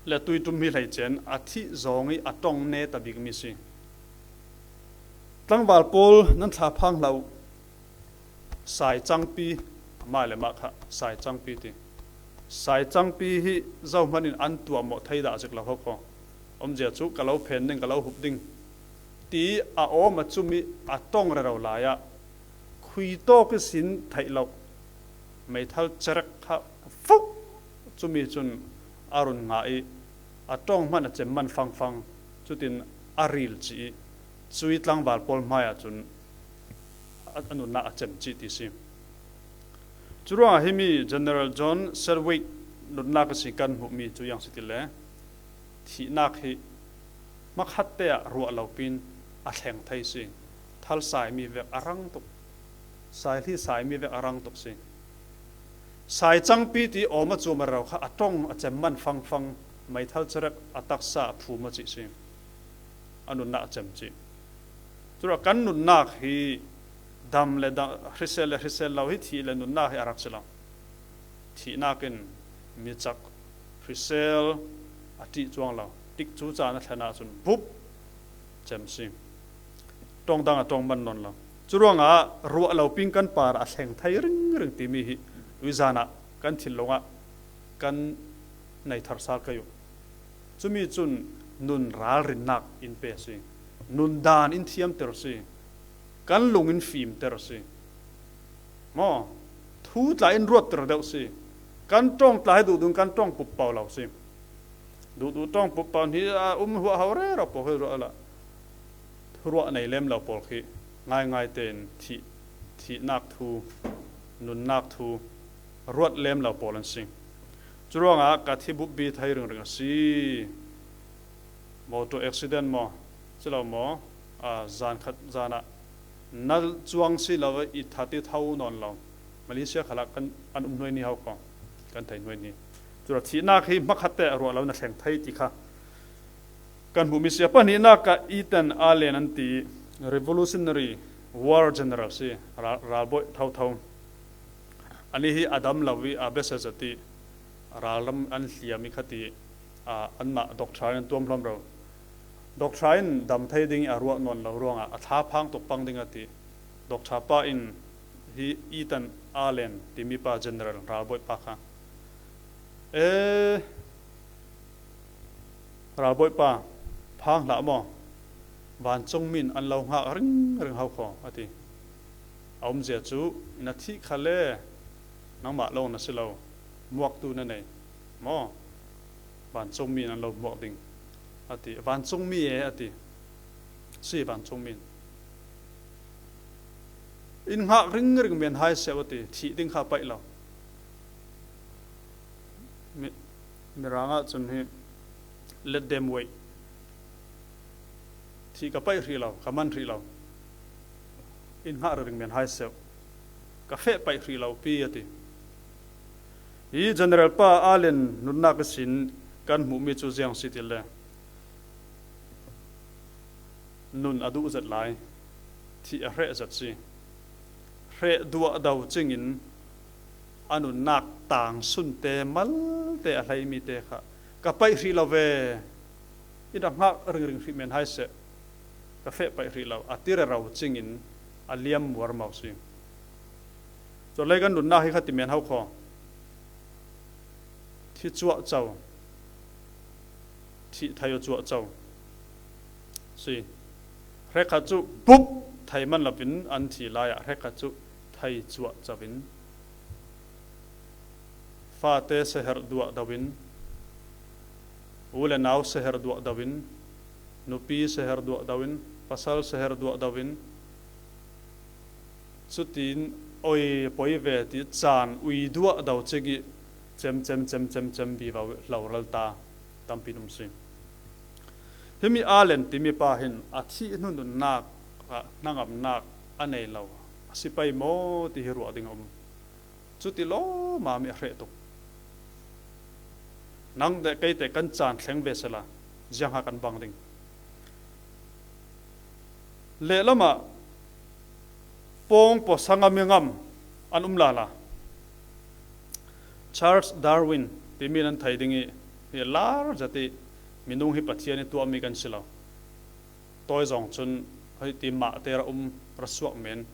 le tui ṭum hi hleice in a thih zawng ih a ṭong net a bikmi si. Tlangval pawl nan thlaphang hlah uh. Sai cangpi, mah le mah kha sai cangpi ti. Sai cangpi hi zohman in an tuahmawh thei dah zik lo ho kho. Omzia cu ka lo phen ding, ka lo hup ding ti a awm a cum ih a ṭong rero lai ah khui tawk ihsin theih loh meithal cerek kha fuh cumi cun a run ngah ih a ṭong hmanh a cem man fangfang, cutin a ril cih ih cuih tlangval pawl hmaiah cun a, a nunnak a cem cih ti si. Curuangah himi General John Sedgwick nunnak ihsin kan hmuhmi cu ziang si ti le, thihnak hi hmakhatte ah ruah lopin a thleng thei si. Thal saimi vek a rang tuk, saihli saimi vek a rang tuk si. Sai cangpi ti awm a cuam a rero kha a ṭong a cem man fangfang, meithal cerek a taksa a phum a cih si. A nunnak a cem cih. Curuangah kan nunnak hi dam le dam, hrisel le hrisel lo hi thih le nunnak hi a rak si lo. Thihnak in mi cak hrisel a ṭih cuang lo. Tikcu caan a thlen ahcun bup cem si. Ṭong dang a ṭong man nawn lo. Curuangah ruah lopin kan parah a thleng thei ringring timi hi tuizan ah kan thinlung ah kan nei thar sal kei uh. Cumi cun nun ralrinnak in pe a si. Nun dan in thiamter a si. Kan lung in fimter a si. Maw? Thu tla in ruatter deuh si. Kan ṭong tla hi duhduh in kan ṭong pup pau lo si. Duhduh ṭong pup pau hi a um huahho rero pawl khi ruah la. Thuruah nei lem lo pawl khi ngaingai tein thih, thihnak thu, nunnak thu ruat lem lo pawl an si. Curuangah ka thi buppi thei ringring a si. Motor accident maw, si lo maw, aa, zan khat zan ah na cuang si lo i that i tho nawn lo. Malaysia khalah kan, an um hnuai ni hau ko, kan thei hnuai ni. Curuangah thihnak hi hmakhatte a ruah lo na thleng thei ti kha kan hmuhmi si. A pahnihnak ah Ethan Allen an ti, Revolutionary War General si, ral, ralbawi thotho. Anih hi a dam lo ih a besia zet ih ralram an hliam ih kha ti, aa, anmah doctor in an tuam hlawm rero. Doctor in dam thei ding ih a ruah nawn lo ruangah a thlaphang tuk pang ding a ti. Doctor pa in hi Ethan Allen timi pa General ralbawi pa kha, "E, ralbawipa, phang hlah maw? Vancungmi in an lo hngak ringring hau kho," a ti. "A umzia cu na thih khal le nangmah lawng na si lo, muaktu na nei maw? Vancungmi in an lo hmuak ding," a ti. "Vancungmi e," a ti. "Si, vancungmi in." "In hngak ringring men hai seh," a ti. "Thih ding kha a paih lo." Mi, Mirang ah cun hi, "Let them wait." Thih ka paih hrih lo, ka man hrih lo. In hngah ringring men hai seuh. Ka feh paih hrih lo pi a ti. Hi General pa Allen nunnak ihsin kan hmuhmi cu ziang si ti le, nun a duh zet lai, thih a hreh zet si. Hreh duah do cingin a nunnak tang sunte malte a hleimi te kha ka paih hrih lo ve. In rak hngah ringring hrih men hai seh, ka feh paih hrih lo, a ti rero cingin a liam muarmau si. Cawlei kan nunnak hi kha ti men ho kho. Thi cuahco, thih thei aw cuahco si. Hrekhat cu bup thei man loin an thi lai ah hrekhat cu thei cuahco in fate seher duah do in, u le nau seher duah do in, nupi seher duah do in, pasal seher duah do in, cutin oi poi ve ti caan ui duah do cik i cem cem cem cem cem vivo hlo ralta tampi in um si. Himi Allen timi pa hin a thih hnu nunnak ah hnangamnak a nei lo a si pei maw ti hi ruah ding a um. Cuti lawmam i a hreh tuk. Nang te kei te kan caan thleng ve sela, ziang ha kan bang ding? Lehlam ah pawngpaw sangam i ngam an um lala. Charles Darwin timi nan thei ding i, hi lar zat i minung hi Pathian i tuahmi kan si lo. Tawi zong cun hei ti mah te ra um, ra suak men.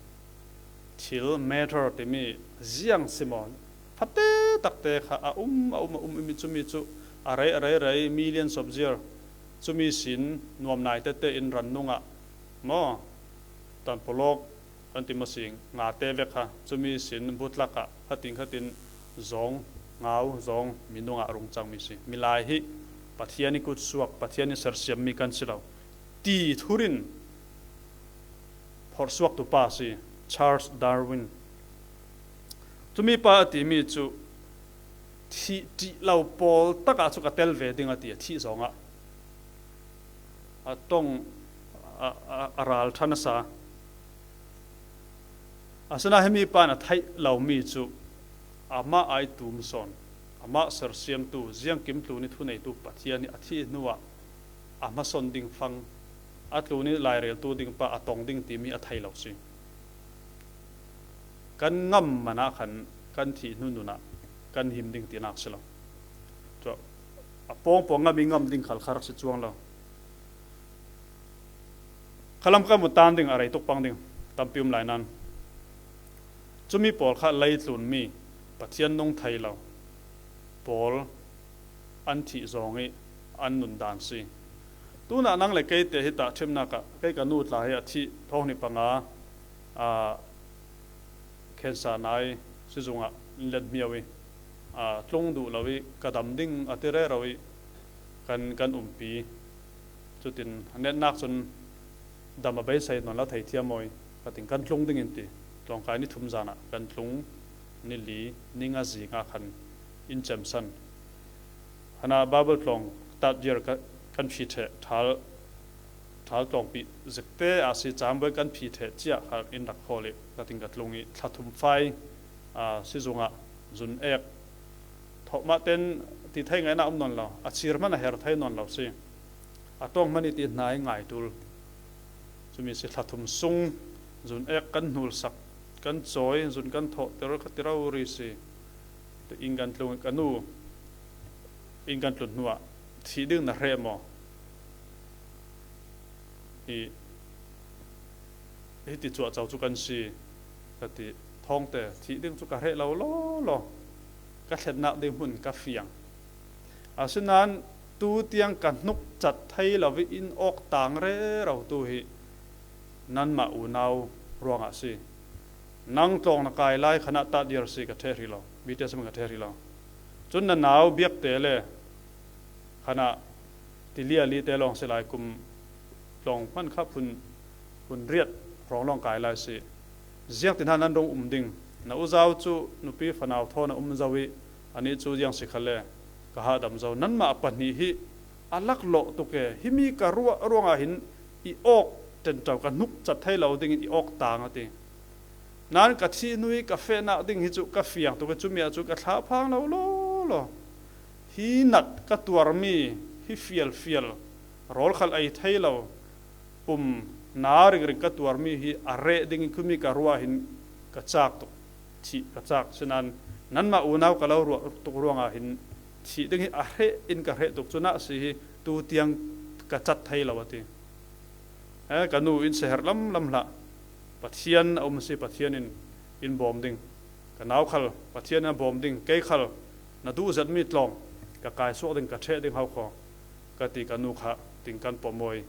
Thil, matter timi ziang si maw? Fate takte kha a um, a um, a um, imi cumi cu a rei, a rei, rei, millions of year. Cumi sin nuam nai tete in ran nungah maw? Tanpawlawk kan ti maw si, nga te vek kha, cumi sin butlak ah khatin khatin zawng, ngau, zawng, minung ah a rung cangmi si. Milai hi Pathian i kutsuak, Pathian i sersiammi kan si lo ti thur in phorhsuaktu pa si, Charles Darwin. Cumi pa a timi cu thih ṭih lo pawl takah cu ka tel ve ding a ti, a thih zongah a tong, a, a, a ral ṭhan a sa. Asinain himi pa in a theih lomi cu amah aa tum sawn, amah sersiamtu, ziangkim tlun i thuneitu Pathian hi a thih hnuah a hmasawn ding fang, a tlun i laireltu ding pa a tong ding timi a thei lo si. Kan ngam man ah khan kan thih hnu nun ah kan him ding tinak si lo. Cun a pawngpaw ngam i ngam ding khal kha rak si cuang lo. Khalam ka mu tan ding a rei tuk pang ding tampi um lai nan, cumi pawl kha leitlunmi Pathian nung thei lo pawl an thih zong i an nun dan si. Tunah nang le kei te hi tahṭhimnak ah kei ka nu tla hi a thih thawng hnih panga, aa, cancer nai sizung ah in let hmiau i, aa, tlung duh lo i ka dam ding a ti rero i kan, kan umpi. Cutin a netnak cun dam a beisei nawn lo thei thiam maw i, ka tin kan tlung ding in ti. Tlawngkai ni thum zan ah kan tlung, ni li, ni nga zing ah khan in cemsan. Hana Bible tlawng third year ka, kan phi ṭheh, ṭhal, ṭhal tlawngpi zikte ah si, caam buai kan phi ṭheh ciah kha in rak hawl i ka tin ka tlung i thla thum fai, aa, sizung ah zun ek. Thawh mah ten ti thei ngaihna um nawn lo, a chir hmanh a her thei nawn lo si. A ṭawng hmanh i ti hna i ngai ṭul. Cumi si thla thum sung zun ek kan hnulsak, kan cawi, zun kan thawh ter kha ti rori si. Inn kan tlung i ka nu, inn kan tlun hnuah thih ding na hreh maw? I, hiti cuahco cu kan si, ka ti. Thawngte thih ding cu ka hreh lo law law, ka thlennak ding hmun ka fiang. Asinain tu tiang ka hnuk cat thei lo i in awk tang rero tu hi nanmah unau ruangah si. Nang tlawng na kai lai khanah third year si ka ṭheh hrih lo, B T S man ka ṭheh hrih lo. Cun na nau biakte le khanah tili ali te lawng si lai, kum tlawng hmanh kha phun, phun riat hrawng lawng kai lai si. Ziangtin hna nan rung um ding? Na uzau cu nupi fanau thawn a um zo i anih cu ziang si khal le ka hahdam zo. Nanmah pahnih hi a laklawh tuk e. Himi ka ruah ruangah hin i awk ṭenṭo, ka hnuk cat thei lo dingin i awk tang a ti. Nan ka thih hnu hi ka fehnak ding hi cu ka fiang tuk i, cumi ah cu ka thlaphang lo law law. Hi nat ka tuarmi, hi fialfial, rawl khal ei thei lo, pum na ringring ka tuarmi hi a reh ding i, cumi ka ruah hin ka cak tuk, thih ka cak. Sinain nanmah unau ka lo ruah tuk ruangah hin thih ding hi a reh in ka reh tuk. Cunah si hi tu tiang ka cat thei lo, a ti. Eh, ka nu in si herh lamlam hlah. Pathian a um si, Pathian in in bawm ding. Ka nau khal Pathian in a bawm ding. Kei khal na duh zetmi tlawng ka kaisuak ding, ka ṭheh ding hau khaw, ka ti. Ka nu kha ting kan pawmawi.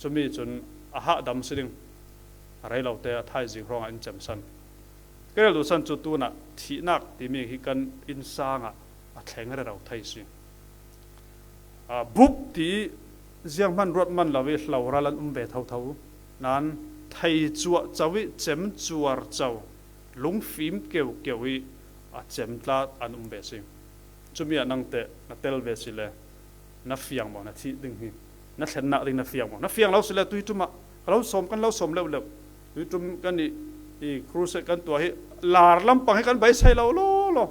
Cumi cun a hahdam si ding. A rei lote a thaizing hrawngah in cemsan. Ka rel duhsan cu tunah thihnak timi hi kan innsang ah a thleng rero thei si. Aa, bup ti zianghman ruat man lo i hloral an um ve thotho. Nan thei cuah co i cem cuar co, lungfim keukeu i a cem tlat an um ve si. Cumi ah nang teh na tel ve si le, na fiang maw, na thih ding hi? Na thlennak ding na fiang maw? Na fiang lo si le, tui ṭum ah ka lo sawm, kan lo sawm leuh leuh. Tui ṭum kan i, i crusade kan tuah hi, lar lampang hi kan beisei lo law law.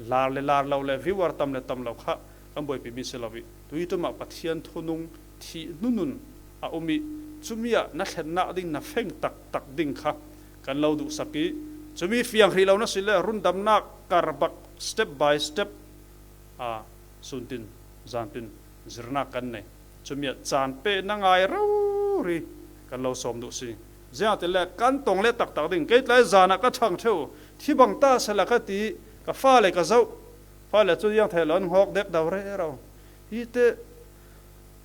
Lar le lar lo le viewer tam le tam lo kha kan buaipimi si lo i, tui ṭum ah Pathian thunung thih hnunun a um i, cumi ah na thlennak ding, na feng taktak ding kha kan lo duhsak i, cumi fiang hrih lo na si le, rundamnak karbak, step by step, aa, suntin zantin zirnak kan nei. Cumi ah caan peh na ngai rori kan lo sawm duh si. Ziangahtile kan tong le taktak ding, kei tlai zan ah ka ṭhang ṭheu, thi bang ta sala ka ti, ka fale ka zoh. Fale cu ziang thei lo, an ngawk dek do rero. Hi te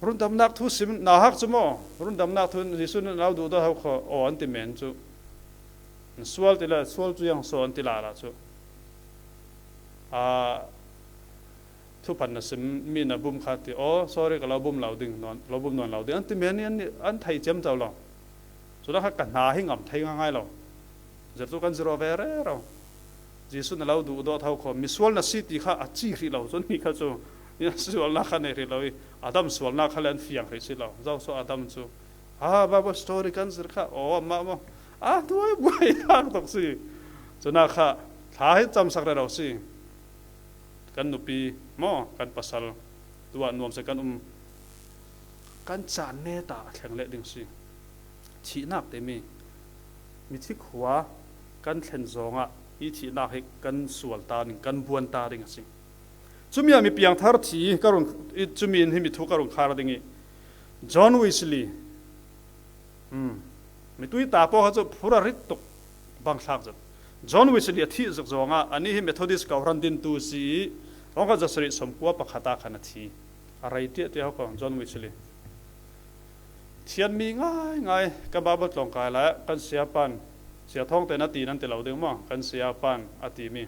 rundamnak thu sim na hak cu maw? Rundamnak thu Jesuh nih a lo duhdawt hau kho, aw, an ti men cu. Sual ti le, sual cu ziang so an ti lala cu. Aa, thuphan na sim mi na bum kha ti, aw, sorry, ka lo bum lo ding, nawn, lo bum nawn lo ding, an ti men i an, an thei ciamco lo. Cunah kha ka hna hi ngam thei ngaingai lo. Zir cu kan zir aw ve rero. Jesuh na lo duhdawt hau kho, misual na si ti kha a ci hrih lo, cun mi kha cu sualnak kha nei hrih lo i, Adam sualnak kha le an fiang hrih si lo. Zo so Adam cu, ah, Bible story kan zir kha, aw, amah maw, a hnuai buai tak tuk si. Cunah kha thla hi camsak rero si. Kan nupi maw, kan pasal, tuah nuam si kan um, kan caan neta a thleng leh ding si. Thihnak timi mithi khua kan thlen zongah hi thihnak hi kan sual ta ding, kan buan ta ding a si. Cumi ah mi piangthar thi ka run, i, cumi in hi mi thu ka run khar ding i, John Wesley, um, mitui ta paw kha cu phur a rit tuk bang thlak zet. John Wesley a thih zuk zongah anih hi Methodist kawhhran dintu si i, rawngkhat zasarih sawmkua pakhat ah khan a thi. A rei tiah tiah hau ko John Wesley. Thianmi ngaingai kan Bible tlawng kai lai ah kan siapan, sia thawngte na ti nan ti lo ding maw? Kan siapan a timi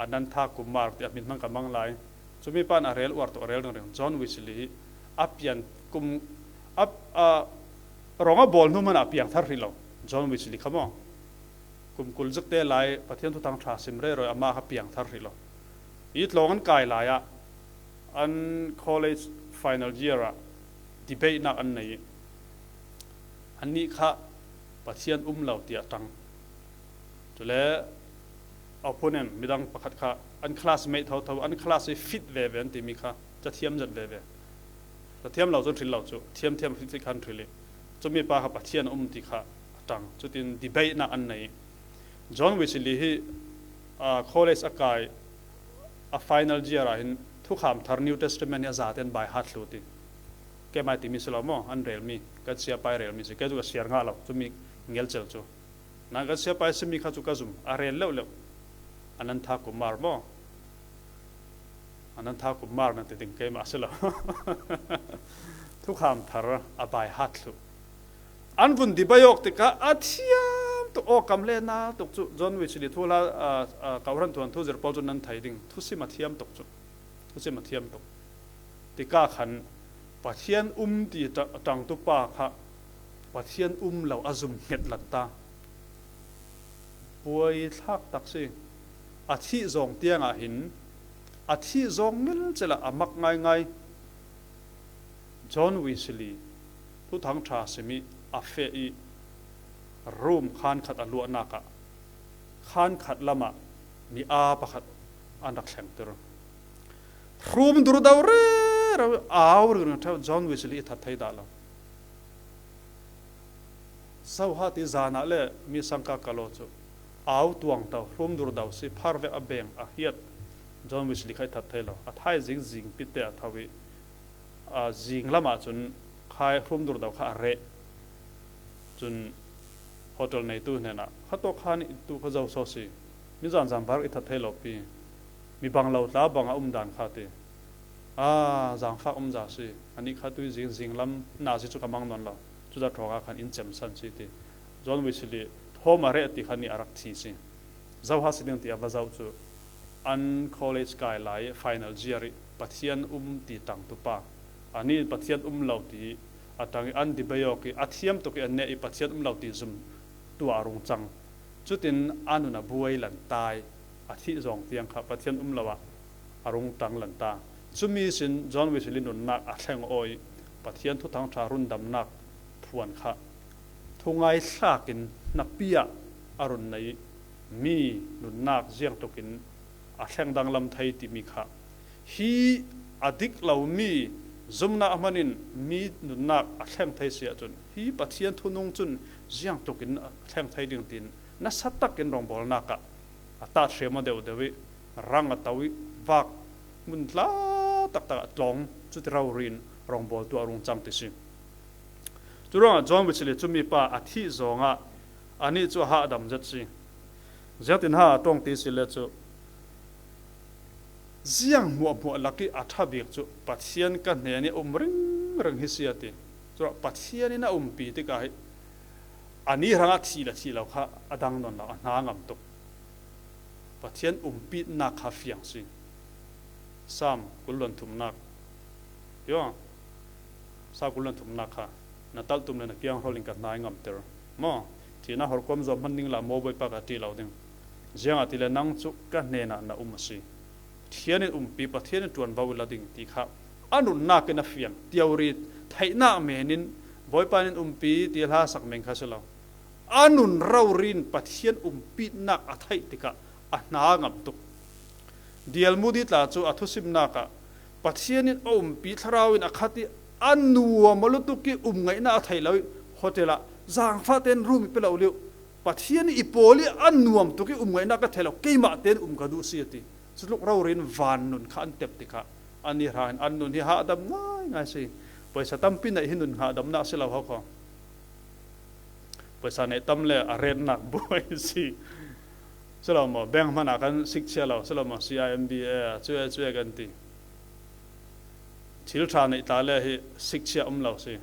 Anantha Kumar tiah hmin hmang ka mang lai. Cumi pan a rel uar tuk, a rel ringring. John Wesley hi a pian kum a, a, rawng a bawl hnu hmanh ah a piang thar hrih lo. John Wesley kha maw? Kum kul zikte lai Pathian thuthang ṭha sim rero i amah kha piang thar hrih lo. I tlawng an kai lai ah an college final year ah debate-nak an nei i, annih kha Pathian um lo tiah ṭang. Cule opponent midang pakhat kha an classmate thotho, an class hi fit veve an timi kha cathiam zet veve. Cathiam lo cun hril lo cu, thiamthiam fit fit khan hril i, cumi pa kha Pathian a um ti kha a ṭang. Cutin debate-nak an nei. John Wesley hi, aa, college a kai, a final year ah hin Thukham Thar New Testament hi a zate an by heart thluh ti. Keimah timi si lo maw? An relmi, kan siapai relmi si. Kei cu ka siar ngah lo, cumi ngelcel cu. Nan kan siapai simi kha cu ka zum, a rel leuhleuh. Anantha Kumar maw? Anantha Kumar nan ti ding keimah a si lo. Thukham Thar a by heart thluh. An vun debate awk tikah a thiam tuk, aw, kam le na tuk cu John Wesley thu hla, aa, aa, kawhhran thuanthu zir pawl cu nan thei ding. Thusim a thiam tuk cu. Thusim a thiam tuk. Tikah khan Pathian um ti ṭa-, ṭangtu pa kha Pathian um lo a zum hnget lanta. Puai thlak tak si. A thih zawng tiangah hin, a thih zawng ngelcel ah a mak ngaingai. John Wesley Thuthang ṭha sim i a feh i, room khan khat a luahnak ah khan khat lamah mi aa pakhat an rak thlengtir. Hrum dur do rero, au ringring ṭheu, John Wesley i that thei dah lo. Zoha ti zanah le mi sangka kal aw cu au tuang do, hrum dur do si, phar vek a beng a hiat. John Wesley kha i that thei lo. A thai zing zing pitte a tho i, a, zing lamah cun khai hrum dur do kha a reh. Cun hotel neitu hnenah, "Kha tawk khan i tu kha zo so si? Mi zanzan bar i that thei lo pi. Mi bang lo tla bang a um dan kha," ti. "A, zangfak um za si. Anih kha tui zing zing lam nazi cu ka mang nawn lo. Cuza ṭhawng ah khan in cem san si," ti. John Wesley thawm a reh ti khan nih a rak thi si. Zoha si ding ti a va zoh cu an college kai lai i final year i Pathian um ti tangtu pa, anih Pathian um lo ti a tang i an debate awk i a thiam tuk i an neh i Pathian um lo ti zum tuah a rung cang. Cutin a nun a buai lan ta i a thih zawng tiang kha Pathian um lo ah a rung tang lan ta. Cumi sin John Wesley nunnak a thleng aw i Pathian thuthang ṭha rundamnak phuan kha thungai thlak in hnapi ah a run nei. Mi nunnak ziangtukin a thleng danglam thei timi kha, hi a dik lomi zumnak hmanin mi nunnak a thleng thei si ahcun, hi Pathian thunung cun ziangtukin a thleng thei ding tiin nasa takin rawngbawlnak ah a tat hriam aw deuh deuh i rang a to i vak hmun tla taktak ah tlawng, cuti rori in rawngbawl tuah a rung cang ti si. Curuangah John Wesley cumi pa a thih zawngah anih cu a hahdam zet si. Ziangtin ha a ṭawng ti si le cu, ziang hmuahhmuah lak i a ṭha bik cu Pathian ka hnen i a um ringring hi si a ti. Curuangah Pathian in a umpi tikah hi a ni hrangah thih le thih lo kha a dang nawn lo, a hna ngam tuk. Pathian umpitnak kha fiang si. Sam kul luan thumnak. Yo. Sam kul luan thumnak kha na talh tum le na kiang hrawlin ka hna i ngamter. Maw? Thihnak horkuam zuam hman ning la maw Bawipa ka ṭih lo ding. Ziangahtile nang cu ka hnenah na um a si. Pathian in umpi, Pathian in ṭuanvo i la ding ti kha a nunnak in a fiang. Tiori theihnak men in Bawipa in umpi ti a hlasak men kha si lo. A nun rori in Pathian umpitnak a theih tikah a hna ngam tuk. D L Moody tla cu a thusimnak ah Pathian in a umpi thlarau in a khat i a nuam a lutuk i um ngaihnak a thei lo i hotel ah zangfah tein rum i pe lo liu. Pathian i pawl i a nuam tuk i um ngaihnak ka thei lo, keimah tein um ka duh si a ti. Cutluk rori in van nun kha an tep tikah an i hra in an nun hi hahdam ngaingai si. Paisa tampi neih hi nun hahdamnak si lo ho kho. Paisa neih tam le a retnak buai si. Si lo maw, bank hmanh ah kan sikchia lo, si lo maw, C I M B A, cuai, cuai kan ti. Thil ṭha neih tla le hi sikchia um lo si.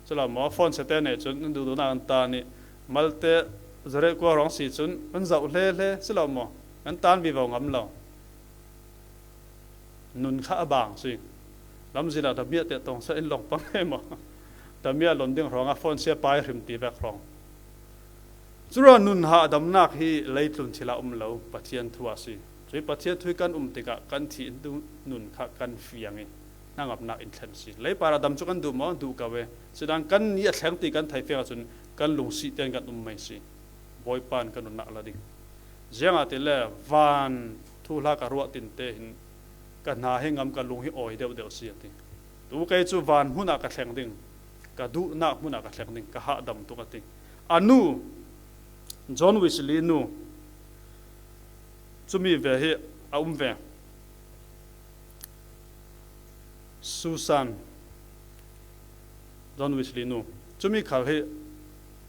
Si lo maw, phone sete neih cun nan duhduhnak an tan i malte zaret kua hrawng si cun kan zoh hle hle, si lo maw, kan tan vivo ngam lo. Nun kha a bang si. Lamzin ah damiah te tong sa in lawng pang he maw? Damiah lon ding hrawngah phone sia pai hrim ti vek hrawng. Curuah nun hahdamnak hi leitlun thil ah um lo, Pathian thu ah si. Cui Pathian thu hi kan um tikah kan thih in duh nun kha kan fiang i hnangamnak in thlen si. Leipar ah dam cu kan duh maw? Duh ko e. Sidang kan ni a thleng ti kan thei fiang ahcun kan lungsih tein kan um mai si. Bawipa in kan nunnak la ding. Ziangahtile van thuhla ka ruah tinte hin ka hna hi ngam, ka lung hi awi deuhdeuh si a ti. Tu kei cu van hmun ah ka thleng ding, ka duhnak hmun ah ka thleng ding, ka hahdam tuk a ti. A nu, John Wesley nu, cumi ve hi a um ve. Susan, John Wesley nu, cumi khal hi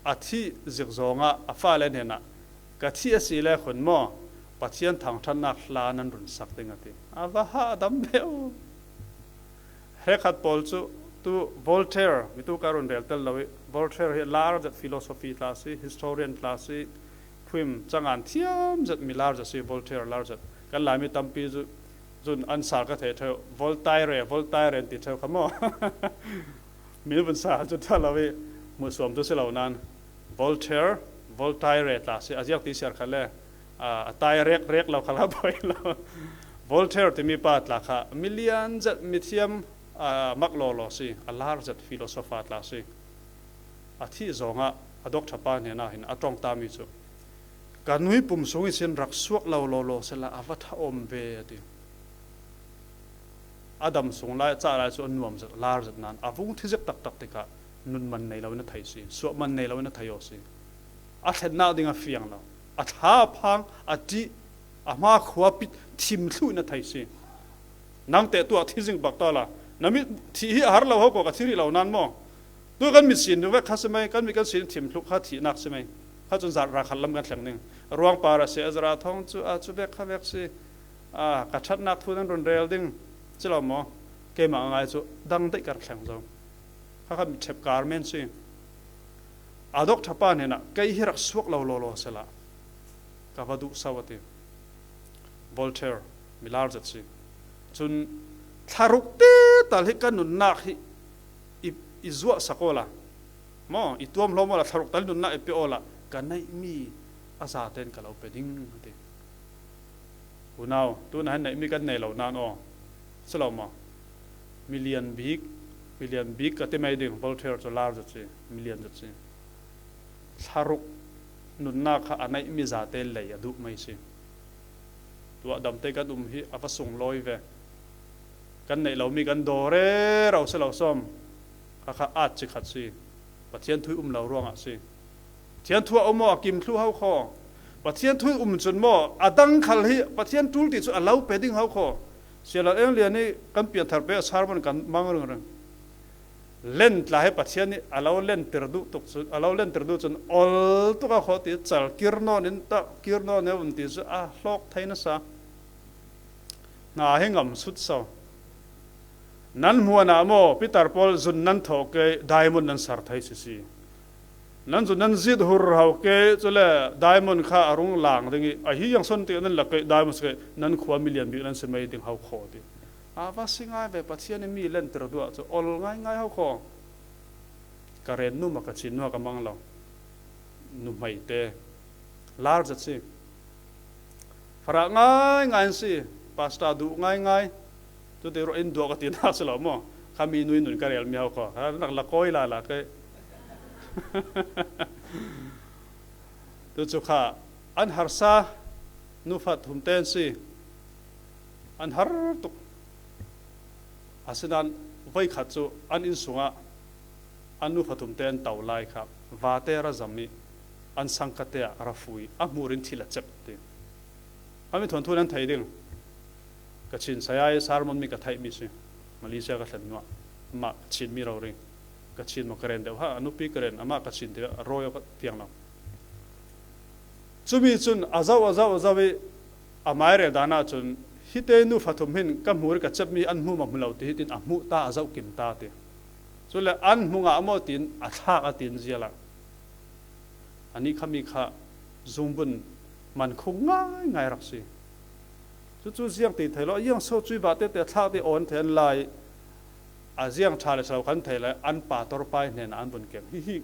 a thih zik zawngah a fale hnenah, "Ka thih a si le khun maw, Pathian thangṭhatnak hla nan run sak ding," a ti. A va hahdam deuh. Hrekkhat pawl cu tu Voltaire, mi tu ka run rel tel lo i, Voltaire hi lar zet philosophy tla si, historian tla si, phim cangan thiam zet mi lar zet si, Voltaire lar zet. Kan Laimi tampi cu cun an sal ka thei ṭheu, Voltaire, Voltaire an ti ṭheu kha maw? Min vun sal cu ṭha lo i hmuhsuam tu si lo nain Voltaire, Voltaire tla si, a ziak ti siar kha le, a, a tai rek rek lo kha la poi lo. Voltaire timi pa tla kha milian zet mithiam, a, mak lawlaw si, a lar zet philosopher tla si. A thih zawngah a doctor pa hnenah hin a ṭong tami cu, Ka nui pum sung ihsin rak suak lo lawlaw sela a va tha awm ve, a ti. A dam sung lai, cah lai cu a nuam zet, lar zet nain a vung thi zek taktak tikah nun man nei lo in a thei si, suah man nei lo in a thei aw si. A thlennak ding a fiang lo, a thla a phang, a ṭih, a hma khua pit thim thluh in a thei si. Nang teh tuah thi zing bak ta la, na mit thih hi a har lo ho ko, ka thi rih lo nain maw? Tu kan mit sin vek kha si mai, kan mit kan sin thim thluk kha thihnak si mai. Kha cun zat ral khat lam kan thleng ding. Ruangpar a si Ezra thawng cu, a cu vek kha vek si. A, ka ṭhatnak thu nan run rel ding. Si lo maw? Keimah a ngai cu dang daih ka rak thleng zo. Kha kha mit ṭhep kar men si. A doctor pa hnenah kei hi rak suak lo lawlaw sela ka va duh so, a ti. Voltaire, milar zet si. Cun thlaruk te tal hi ka nunnak hi i, i zuah sak awla, maw, i tuam hlawm awla, thlaruk tal nunnak i pe awla, ka neihmi a zaten ka lo pe ding, a ti. Unau, tu nahin neihmi kan nei lo nain aw, si lo maw? Milian bik, milian bik ka ti mai ding, Voltaire cu lar zet si, milian zet si. Thlaruk nunnak kha a neihmi zate lei a duh mai si. Tuah damte kan um hi a va sunglawi ve. Kan neih lomi kan daw rero si lo sawm. Kha kha at ci khat si. Pathian thu i um lo ruangah si. Pathian thu a um aw, a kim thlu ho khaw. Pathian thu i um cun maw, a dang khal hi Pathian ṭul ti cu a lo pe ding ho khaw. Sialan Eng Lian ih kan pianthar pe a sermon kan mang ringring. Len tla hi Pathian nih a lo lentir duh tuk cun, a lo lentir duh cun ol tuk a khawh ti cal kir nawn in tah, kir nawn in um ti cu a hlawk thei nasa. Hna hi ngam sut so. Nan hmuan ah maw, Peter pawl zun nan thawh ke, diamond nan ser thei sisi. Nan zun nan zit hur ho ke, cule diamond kha a rung lang ding ih, ahi yang son ti nan lak ke, diamond si ke, nan khua milian bik nan si mai ding ho khaw ti. A va si ngai ve, Pathian ih mi lentir duh ah cu ol ngaingai ho khaw. Ka ren nu ma ka chin nu ka mang lo. Nuhmei te. Lar zet si. Farah ngaingai an si. Pasta duh ngaingai. Tuti ruah in duh ka ti nak si lo maw? Kha mi nui nun ka rel mi ho khaw. Ha, nak la kawi lala ke. Tu cu kha an harsa nu fa thum te an si. An har tuk. Asinain voikhat cu an inn sungah an nu fa thum te an to lai kha vate ra zam ih an sangkate ah ra fu ih a hmur in thil a cep ti. Kha mi thuanthu nan thei ding. Ka Chin saya ih sermon mi ka theih mi si. Malaysia ka thlen hnuah amah ka Chin mi rori. Ka Chin maw ka ren deuh ha, a nupi ka ren, amah ka Chin deuh a rawi aw ka fiang lo. Cumi cun a zoh, a zoh, a zoh ih a mai rel dan ahcun, hite nu fa thum hin ka hmur ih ka cep mi an hmu maw hmu lo ti hitin a hmuh ta, a zoh kim ta ti. Cule an hmu ngah maw tiin a thlak a tin zial ah. Anih kha mi kha zungbun man khung ngaingai rak si. Cucu ziang ti thei lo, a ziang so cui vate te thlak ti awn thei an lai. A ziang ṭha le salo khan thei lai, an pastor pa ih hnenah an vun keng. Hihi,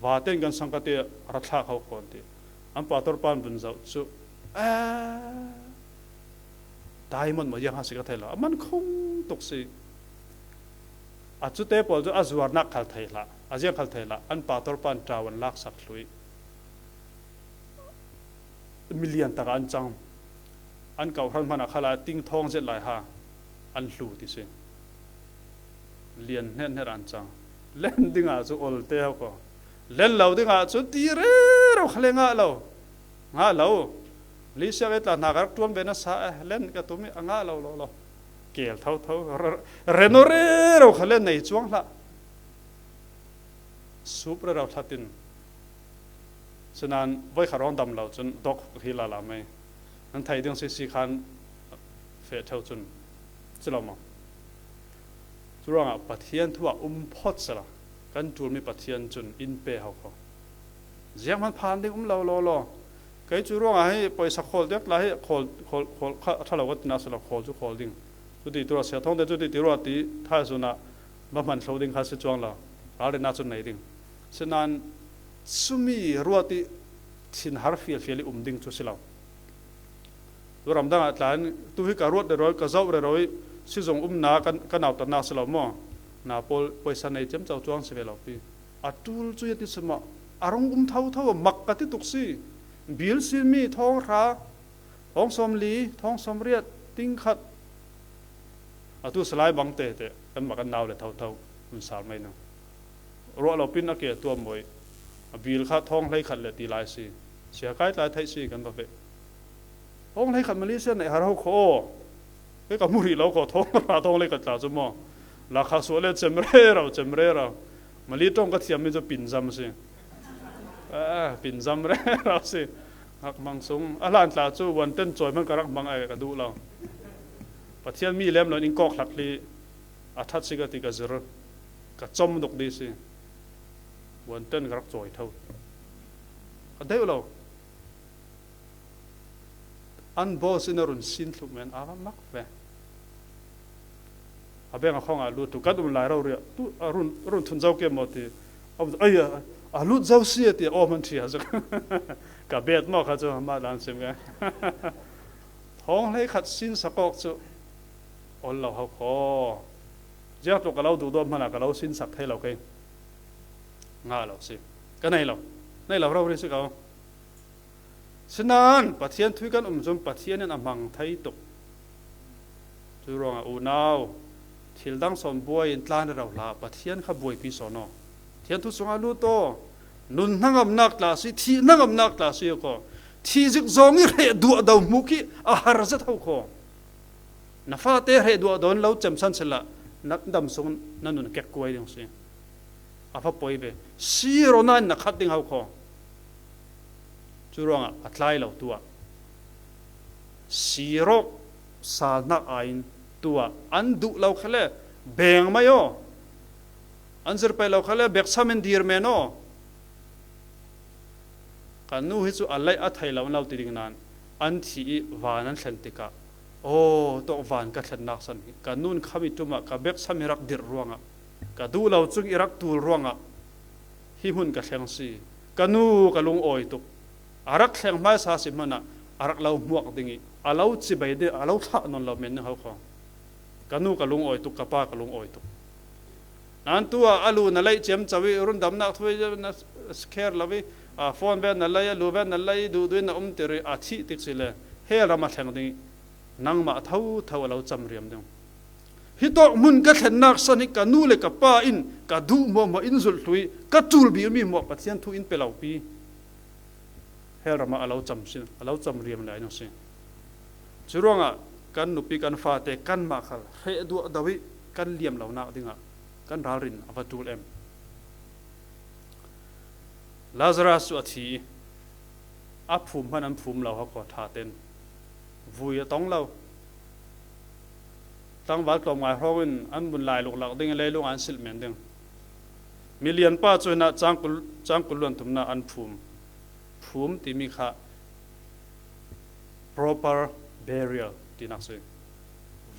vate in kan sangkate ra thlak ho khaw an ti. An pastor pa an vun zoh cu, a, diamond maw ziang ha si ka thei lo, a man khung tuk si. A cute pawl cu a zuarnak khal thei hlah, a ziang khal thei hlah, an pastor pa an ṭau an laksak thluh ih milian takah an cang. An kauh hran hmanah khalah ting thawng zet lai ha an hlu ti si. Lian hnethnetah an cang. Len dingah cu ol te ho khaw. Len lo dingah cu ti rero kha le ngah lo. Ngah lo. Lisiak ih tla hna ka rak ṭuan ve nasa eh, len ka tum ih a ngah lo lo lo. Kel thotho. Re-, reno rero kha le nei cuang hlah. Sup rero thlatin. Sinain voikhat rawng dam lo cun dawk hi lala mei. Nan thei ding sisi khan feh ṭheu cun si lo maw? Curuangah Pathian thu ah um phawt sela kan ṭulmi Pathian cun in pe ho kho. Zianghman phan ding um lo law law. Kei cu ruangah hi poisa khawl dek tla hi khawl, khawl, khawl kha a ṭha lo ka tinak si lo, khawl cu khawl ding. Cuti tuah sia thawngte cuti ti ruah ti thaisun ah va hman thlo ding kha si cuang lo. Ralrinnak cun nei ding. Sinain cumi ruat ih thinhar fialfial ih um ding cu si lo. Tu ramdang ah tla in tu hi ka ruat rero, ka zoh rero ih sizung umnak ka, ka nautatnak si lo maw? Na pawl poisa nei ciamco cuang si ve lo pi. A ṭul cu a ti si maw? A rung um thotho, mak ka ti tuk si. Bil sin mi thawng hra, thawng sawmli, thawng sawmriat, ting khat. A tu salai bang tete, kan mak kan nau le thotho, hun sal mai no. Ruah lo pin a ke tuam boi. A bil kha thawng hlei khat le ti lai si. Sia kai tlai thei si kan va ve. Thawng hlei khat Malaysia nei har ho kho. Ke ka mu ri lo kho thawng hra thawng hlei khat tla chu maw. La kha suah le chem re rau, chem re rau. Mali tawng ka thiam mi chu pinzam si. Ah, pinzam re rau si. Hak mang sung. A hlan tla chu wanten chawi man ka rak mang ai ka duh lo. Pathian mi lem lo in kawk hlak hli. A that si ka ti ka zir. Ka chom duk di si. Wanten ka rak chawi tho. Ka deuh lo. An boss in a run sin thluh men a va mak ve. A beng a khawng a lut tu kan um lai rau ria. Tu a run, a run thun zau ke maw ti. A, ai, a, a lut zau si a ti a awm an thi a zak. Ka bet maw kha chu ma dan sim ke. Thawng hlei khat sin sa kawk chu. Ol lo hau khaw. Ziak tluk ka lo duh dawm hmana ka lo sin sak thei lo kei. Nga lo si. Ka nei lo. Nei lo rau ri si ka. Sinan, Pathian thui kan um chun Pathian in a hmang thei tuk. Chu ruangah unau, thil dang sawn buai in tlan rau hla, Pathian kha buaipi sawn aw. Pathian thu sungah lut aw. Nun hnangamnak tla si, thih hnangamnak tla si aw kaw. Thih zik zawng i hreh duah do hmuk hi a har zet ho kaw. Na fate hreh duah dawn lo chemsan sila, na dam sung na nun kek kuai ding si. A va poi ve. Siro nan na khat ding hau kho. Chu ruangah a tlai lo tuah. Siro salnak a in tuah. An duh lo khale beng mai aw. An zir pai lo khale bek sam in dir men aw. Ka nu hi chu a laih a thei lo an lo ti ding nan, an thi i van an thlen tikah, aw, tawk van ka thlennak san hi, ka nun kham i tumah ka bek sam i rak dirh ruangah, ka duh lo chung i rak tul ruangah, hi hmun ka thleng si. Ka nu ka lungawi tuk. A rak thleng hmaisa si hmanah, a rak lo hmuak ding i, a lo cibai ding, a lo thlah nawn lo men ding ho kho. Ka nu ka lungawi tuk, ka pa ka lungawi tuk. Nan tua a lu na lei ciamco i rundamnak thu i na kher lo i, a, phone ven na lei, a lu ven na lei, duhdui na um tir i a thih tik si le, hel ram a thleng ding i nangmah thotho a lo camriam ding. Hi tawk hmun ka thlennak san hi ka nu le ka pa in ka duh muahmuah in zulh hlui, ka tul bi mi muah Pathian thu in pe lo pi. Hel ramah a lo cam sin, a lo cam riam lai nung si. Curuangah kan nupi kan fate kanmah khal hreh duah do i kan liam lonak dingah kan ralrin a va tul em? Lazarus cu a thi i a phum hman an phum lo hokhaw ṭha ten vui a tong lo. Tlangval tlawm ngai hrawngin an vun lai luklak ding i leilung an silh men ding. Milian pa cu hinah cangkul, cangkul luan thumna an phum. Phum timi kha proper burial tinak si.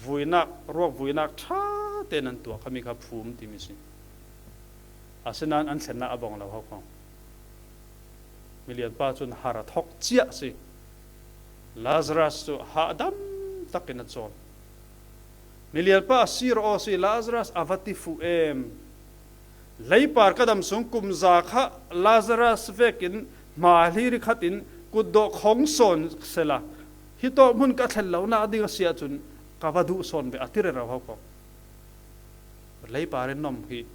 Vuinak, ruak vuinak ṭha tein an tuah khami kha phum timi si. Asinain an thlennak a bawng lo hokhaw. Milian pa cun har a thawk ciah si. Lazarus cu hahdam takin a cawl. Milian pa a sir aw si, Lazarus a va ti fuh em? Leipar ka dam sung kum za kha Lazarus vekin hma hlir i khatin kutdawh khong sawn sela, hi tawk hmun ka thlen lonak ding a si ahcun ka va duh sawn ve, a ti rero hokhaw. Leipar in nom hi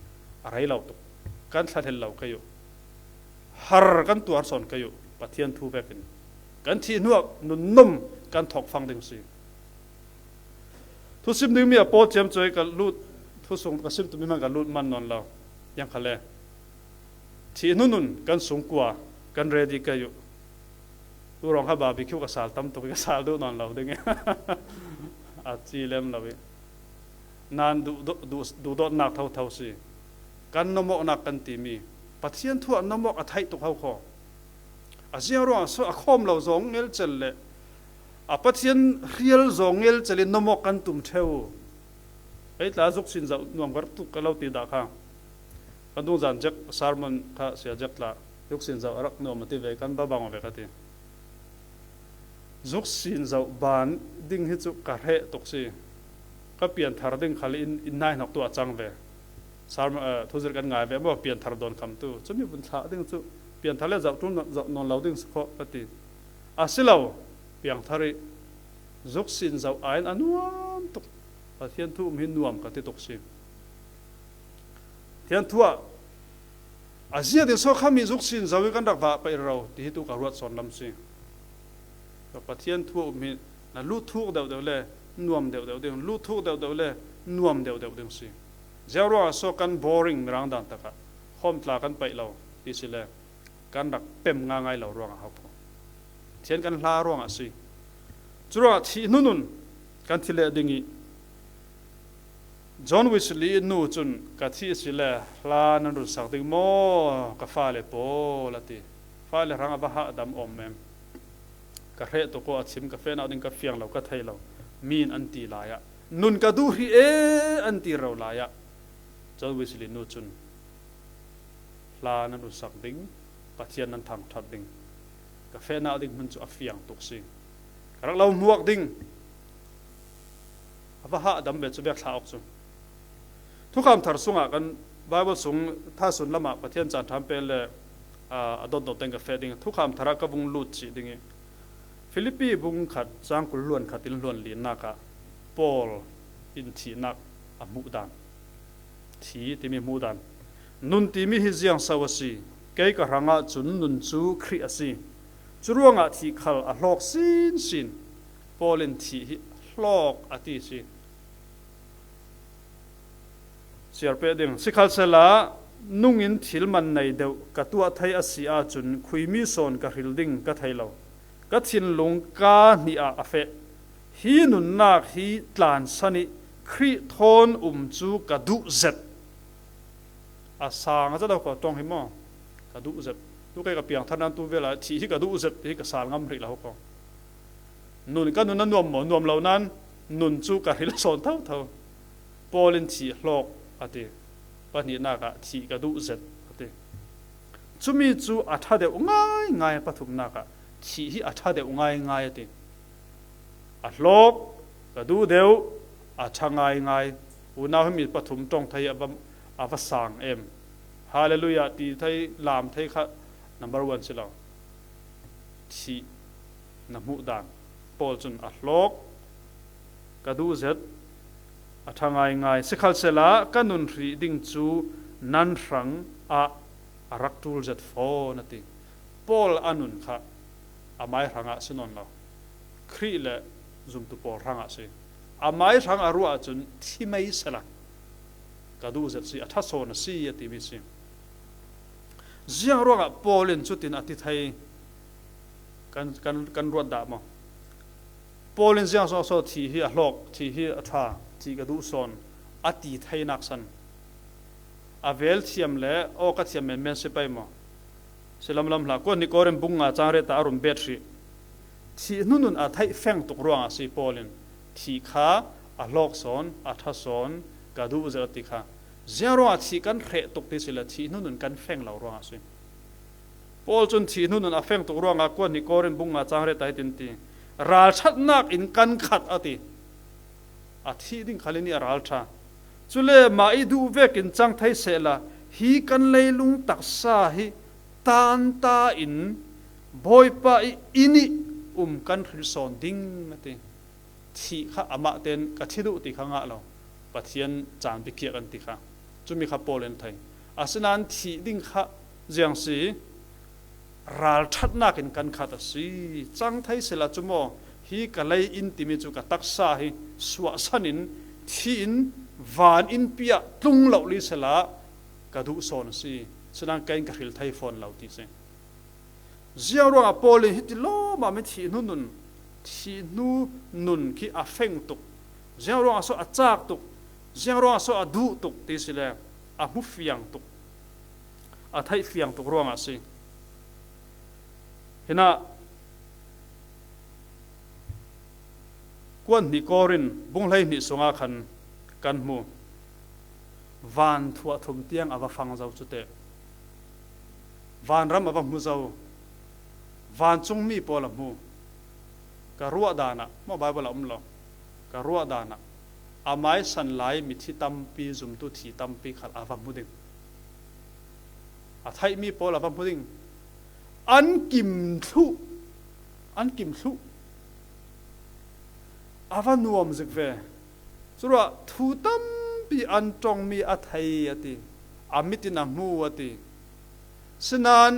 a rei lo tuk. Kan thlahlel lo kei uh. Har kan tuar sawn kei uh. Pathian thu vekin kan thih hnuak nunnom kan thawk fang ding si. Thusim ding mi a pawl ciam cuai ka lut, thusung ka sim tumi hman ka lut man nawn lo. Yang khale. Thih hnu nun kan sungkua kan ready kei uh. Urong kha barbecue ka sal tam tuk i ka sal duh nawn lo ding i a ci lem lo i. Nan duh, duh, duh, duhdawtnak thotho si. Kan nomawknak kan timi Pathian thu ah nomawk a theih tuk hokhaw. A ziang ruangah so a khawm lo zawng ngelcel le a Pathian hrial zawng ngelcel in nomawk kan tum ṭheu. Ei tla zuk sin zoh nuam ka rak tuk ka lo ti dah kha. Kan dungzan Jack sermon kha sia Jack tla zuk sin zoh a rak nuam a ti ve, kan babang ve ka ti. Zuk sin zoh ban ding hi cu ka hreh tuk si. Ka pianthar ding khal in, in nai hnok tu a cang ve. Sermon, eh, thuzirh kan ngai ve maw, pianthar dawn kham tu. Cumi vun thlah ding cu pianthar le zoh ṭul nawn, zoh nawn lo ding si khawh ka ti. A si lo, piangthar ih zuk sin zoh aiin a nuam tuk. Pathian thu um hi nuam ka ti tuk si. Pathian thu ah a ziat in sawk khami zuk sin zoh ih kan rak vah paih rero ti hi tu ka ruat sawn lam si. Pathian thu a um hi na lut thuk deuhdeuh le nuam deuhdeuh ding, lut thuk deuhdeuh le nuam deuhdeuh ding si. Ziang ruangah sawk kan boring mirang dan takah khawm tla kan paih lo ti si le kan rak pem ngaingai lo ruangah hau ko. Pathian kan hla ruangah si. Curuangah thih hnunun kan thi leh ding ih John Wesley ih nu cun, "Ka thih si le hla nan runsak ding maw, ka fale pawl?" a ti. Fale hrang a va hahdam awm em? Ka hreh tuk aw, a chim, ka fehnak ding ka fiang lo, ka thei lo, mi in an ti lai ah, "Nun ka duh hrih e," an ti rero lai ah John Wesley nu cun, "Hla nan runsak ding, Pathian nan thangṭhat ding, ka fehnak ding hmun cu a fiang tuk si. Ka rak lo hmuak ding." A va hahdam ve cu vek thla awk cu. Thukham Thar sungah kan Bible sung thahsun lamah Pathian caan ṭha pen le, aa, a dotdot teng ka feh ding. Thukham Thar ah ka vung lut cih ding ih Filipi bung khat cang kul hluan khat in hluan linak ah Paul in thihnak a hmuh dan. Thi timi hmuh dan. "Nun timi hi ziangso a si? Kei ka hrangah cun nun cu Khrih a si. Curuangah thih khal a hlawk sinsin." Paul in thih hi hlawk a ti si. Siar peh ding. "Sikhalsehla nungin thil man nei deuh ka tuah thei a si ahcun khuimi sawn ka hril ding ka thei lo. Ka thinlung kaa hnih ah a feh. Hi nunnak hi tlansan ih Khrih thawn um cu ka duh zet." A sang a zet lo ko ṭong hi maw? Ka duh zet. Tu kei ka piangthar nan tu vela thih hi ka duh zet ti hi ka sal ngam hrih lo ko. Nun, ka nun a nuam maw? Nuam lo nan nun cu ka hril sawn thotho. Paul in thih hlawk a ti. Pahnihnak ah thih ka duh zet a ti. Cumi cu a ṭha deuh ngaingai. Pathumnak ah thih hi a ṭha deuh ngaingai a ti. A hlawk, ka duh deuh, a ṭha ngaingai. Unau, himi pathum ṭong thei a va, a va sang em. Hallelujah ti thei, lam thei kha number one si lo. Thih na hmuh dan. Paul cun a hlawk, ka duh zet, a ṭha ngaingai. Sikhalsehla ka nun hrih ding cu nan hrangah a rak ṭul zet fawn a ti. Paul a nun kha amai hrangah si nawn lo. Khrih le zumtu pawl hrangah si. Amai hrang a ruah ahcun thi mei sehla ka duh zet si, a ṭha sawn a si a timi si. Ziang ruangah Paul in cutin a ti thei? Kan, kan, kan ruat dah maw? Paul in ziang sawhsawh thih hi a hlawk, thih hi a ṭha, thih ka duh sawn a ti theinak san a vel thiam le aw ka thiam menmen si pei maw? Si lamlam hlah. Kuat hnih Korin bung nga cang reta a run bet hrih. Thih hnunun a theih feng tuk ruangah si Paul in thih kha a hlawk sawn, a ṭha sawn, ka duh zet a ti kha. Ziang ruangah thih kan hreh tuk ti si le thih hnunun kan feng lo ruangah si. Paul cun thih hnunun a feng tuk ruangah Kuat hnih Korin bung nga cang reta hitin ti, "Ralṭhatnak in kan khat," a ti. A thih ding khal in ih a ralṭha. Cule mah ih duh vekin cang thei sehla hi kan leilung taksa hi tanta in Bawipa ih inn ih um kan hril sawn ding a ti. Thih kha amah tein ka thi duh ti kha ngah lo. Pathian caan biakiak an ti kha. Cumi kha Paul in thei. Asinain thih ding kha ziang si? Ralṭhatnak in kan khat a si. Cang thei sehla cu maw, hi ka lei inn timi cu ka taksa hi suahsan in, thi in, van innpi ah tlung loh li sehla ka duh sawn a si. Sinain kei in ka hril thei fawn lo ti si. Ziang ruangah Paul in hiti lawmah mi thih hnu nun, thih hnu nun khi a feng tuk? Ziang ruangah so a cak tuk? Ziang ruangah so a duh tuk ti si le a hmu fiang tuk, a theih fiang tuk ruangah a si. Hinah Kuat hnih Korin bung hleihnih sungah khan kan hmu. Van thuah thum tiang a va fang zo cuteh vanram a va hmu zo. Vancungmi pawl a hmu. Ka ruah danah, maw Bible a um lo. Ka ruah danah a maisan lai mithi tampi, zumtu thi tampi khal a va hmu ding. A theihmi pawl a va hmu ding. An kim thluh, an kim thluh. A va nuam zik ve. Curuah thu tampi an ṭawng mi a thei a ti, a mitin a hmu a ti. Sinain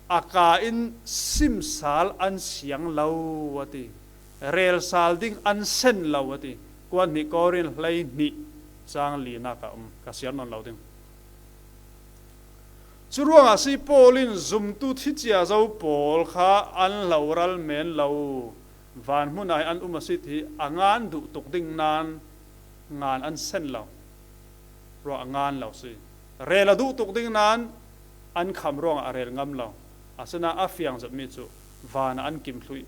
a ka in simsal an siang lo a ti, relsal ding an sen lo a ti. Kuan hnih Korin hleihnih chang linak ah um, ka siar nawn lo ding. Curuangah si Paul in zumtu thicia zo pawl kha an lo ral men lo. Van hmunah hi an um a si ti a ngan duh tuk ding nan ngan an sen lo. Ruah a ngan lo si. Rel a duh tuk ding nan an kham ruangah a rel ngam lo. Asinain a fiang zet mi cu vanah an kim thluh.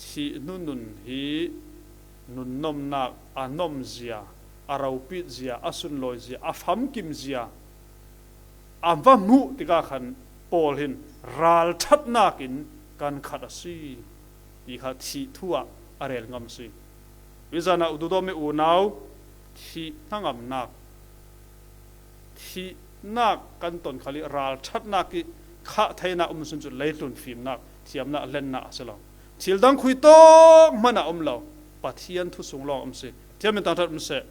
Thih hnu nun hi nun nomnak, a nomzia, a ropit zia, a sunlawi zia, a famkim zia a va hmuh tikah khan Paul hin ralṭhatnak in kan khat a si ti kha thih thu ah a rel ngam a si. Hi zanah u duhdawtmi unau, thih hnangamnak, thihnak kan ton khal i ralṭhatnak i khah theinak um sun cu leitlun fimnak, thiamnak, lennak a si lo. Thil dang khuitawk hmanh ah um lo, Pathian thu sung lawng um si. Thiam in tangṭhat um seh.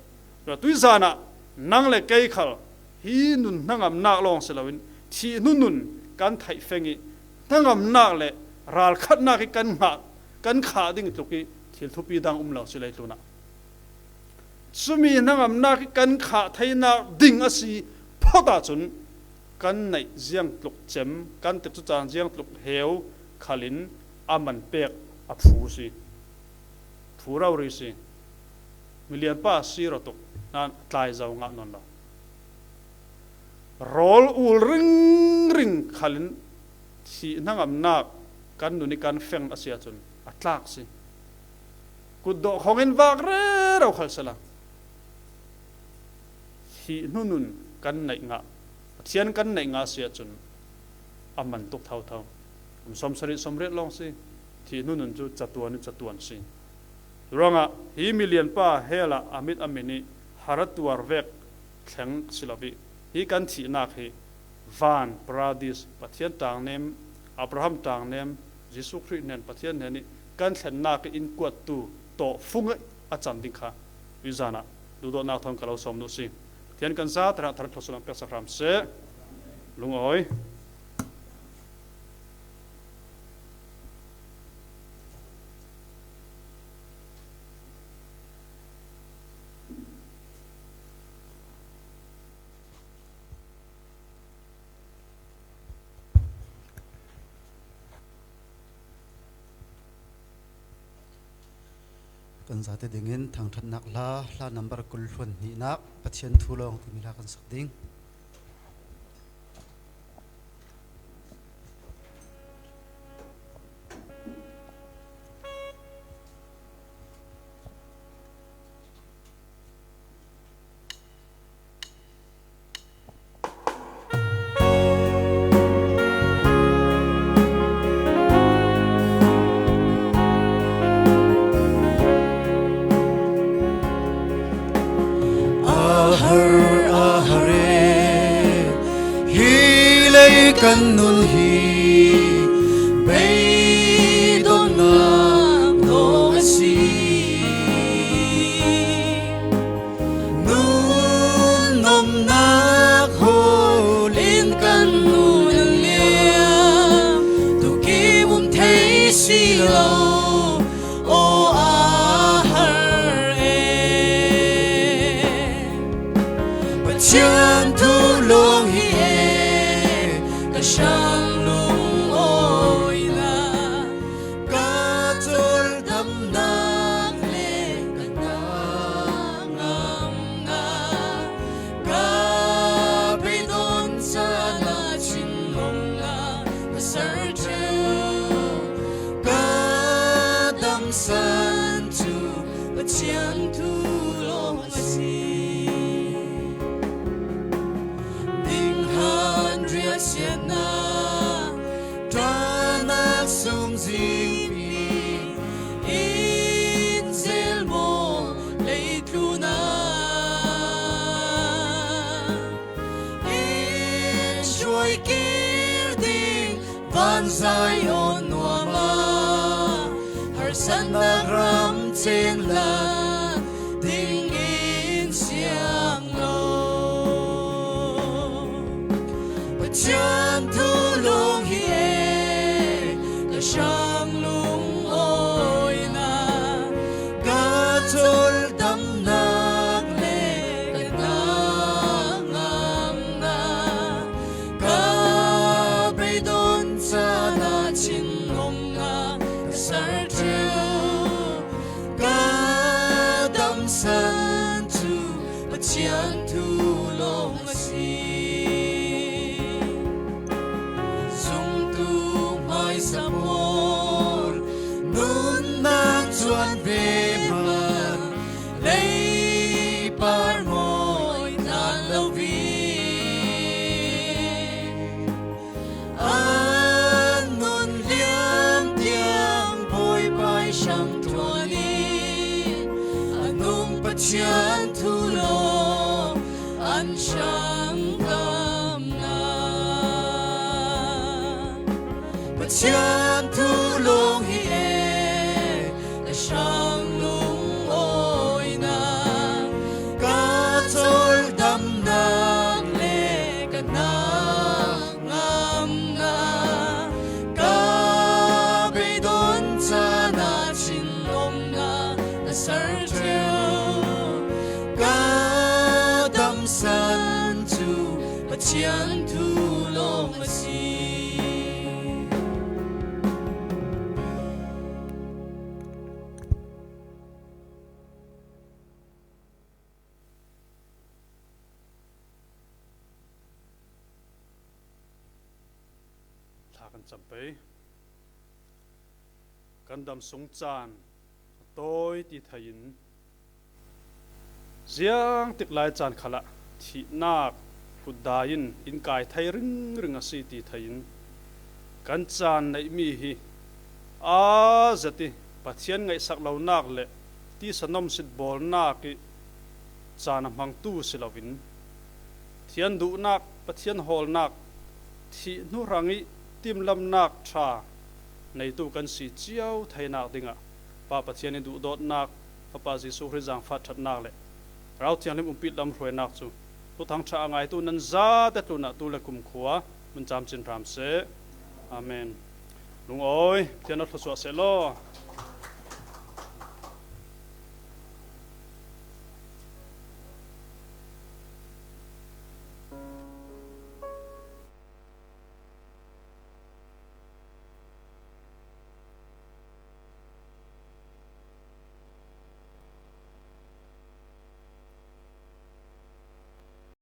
Tuizan ah nang le kei khal hi nun hnangamnak lawng si loin thih hnu nun kan theih feng i hnangamnak le ralkhatnak i kan ngah, kan khah ding tluk i thil thupi dang um lo si leitlun ah. Cumi hnangamnak i kan khah theinak ding a si phawt ahcun kan neih ziangtluk cem, kan tirhtu caan ziangtluk heu khalin a man pek a phu si. Phu rori si. Milianpa si rawtuk nan tlai zo ngah nawn lo. Rawl ul ringring khalin thih hnangamnak kan nun i kan feng a si ahcun a tlak si. Kutdawh khawngin vak rero khal sela thih hnu nun kan neih ngah, Pathian kan neih ngah a si ahcun a man tuk thotho. Kum sawmsarih sawmriat lawng si. Thih hnu nun cu catuan i catuan si. Ruangah hi milianpa hell ah a mit a min i har a tuar vek thleng si lo i hi kan thihnak hi van, paradis, Pathian ṭangnem, Abraham ṭangnem, Jesuh Khrih hnen, Pathian hnen i kan thlennak i in kuattu tawh fung i a cam ding kha tuizan ah duhdawtnak thawn ka lo sawm duh si. Pathian kan za tarah thar thluasuah peksak hram seh. Lungawi. Kan zate dingin thangṭhatnak hla, hla number kul hluan hnihnak Pathian thu lawng timi hla kan sak ding. A har, a har e, hi lei kan nun hi beidonnak lawng a si. Nun nomnak hawl in kan nun liam, tukim um thei si lo, aw a har e. Pathian thu lawng hi e, ka hrang lungawina, ka cawldamnak le ka ngamnak, ka beidon caan ah thinlung ah ka ser ṭheu, ka damsan cu Pathian thu lawng a si. Dinghan riahsiatnak, ṭahnak sumzingpi in zel maw leitlun ah in hruai kir ding van Zion nuam ah Pen la dingin siang lo. Pathian thu lawng hi e, ka sang lungawina, ka cawldamnak le ka ngamna, ka beidon caan ah thinlawmna ka ser ṭheu. Ka damsan cu Pathian thu lawng a si. Zumtu hmaisa pawl nunnak cuan ve hna. Leipar mawi tlan lo vi. An nun liam tiang Bawipa i hrang ṭuan i, a nung Pathian thu lawng an hrang kamnak. Pathian thu lawng hi e, ka hrang lungawina, ka cawldamnak le ka ngamna, ka beidon caan ah thinlawmna ka ser ṭheu. Ka damsan cu Pathian thu lawng a si. Thla kan cam pei. Kan dam sung caan a tawi ti thei in, ziangtik lai caan khalah thihnak kutdai in in kai thei ringring a si ti thei in, kan caan neihmi hi aa zet i Pathian ngaihsak lonak le tisa nomsit bawlnak i caan a hmangtu si loin, Pathian duhnak, Pathian hawlnak, thih hnu hrang i timlamnak ṭha neitu kan si cio theinak dingah Pa Pathian i duhdawtnak, Fapa Jesuh Khrih zaangfah ṭhatnak le Thlarau Thianghlim umpi lamhruainak cu Thuthang ṭha a ngaitu nan zate tlunah tu le kumkhua hmun camcin hram seh. Amen. Lungawi, Pathian a thluasuah sehlaw.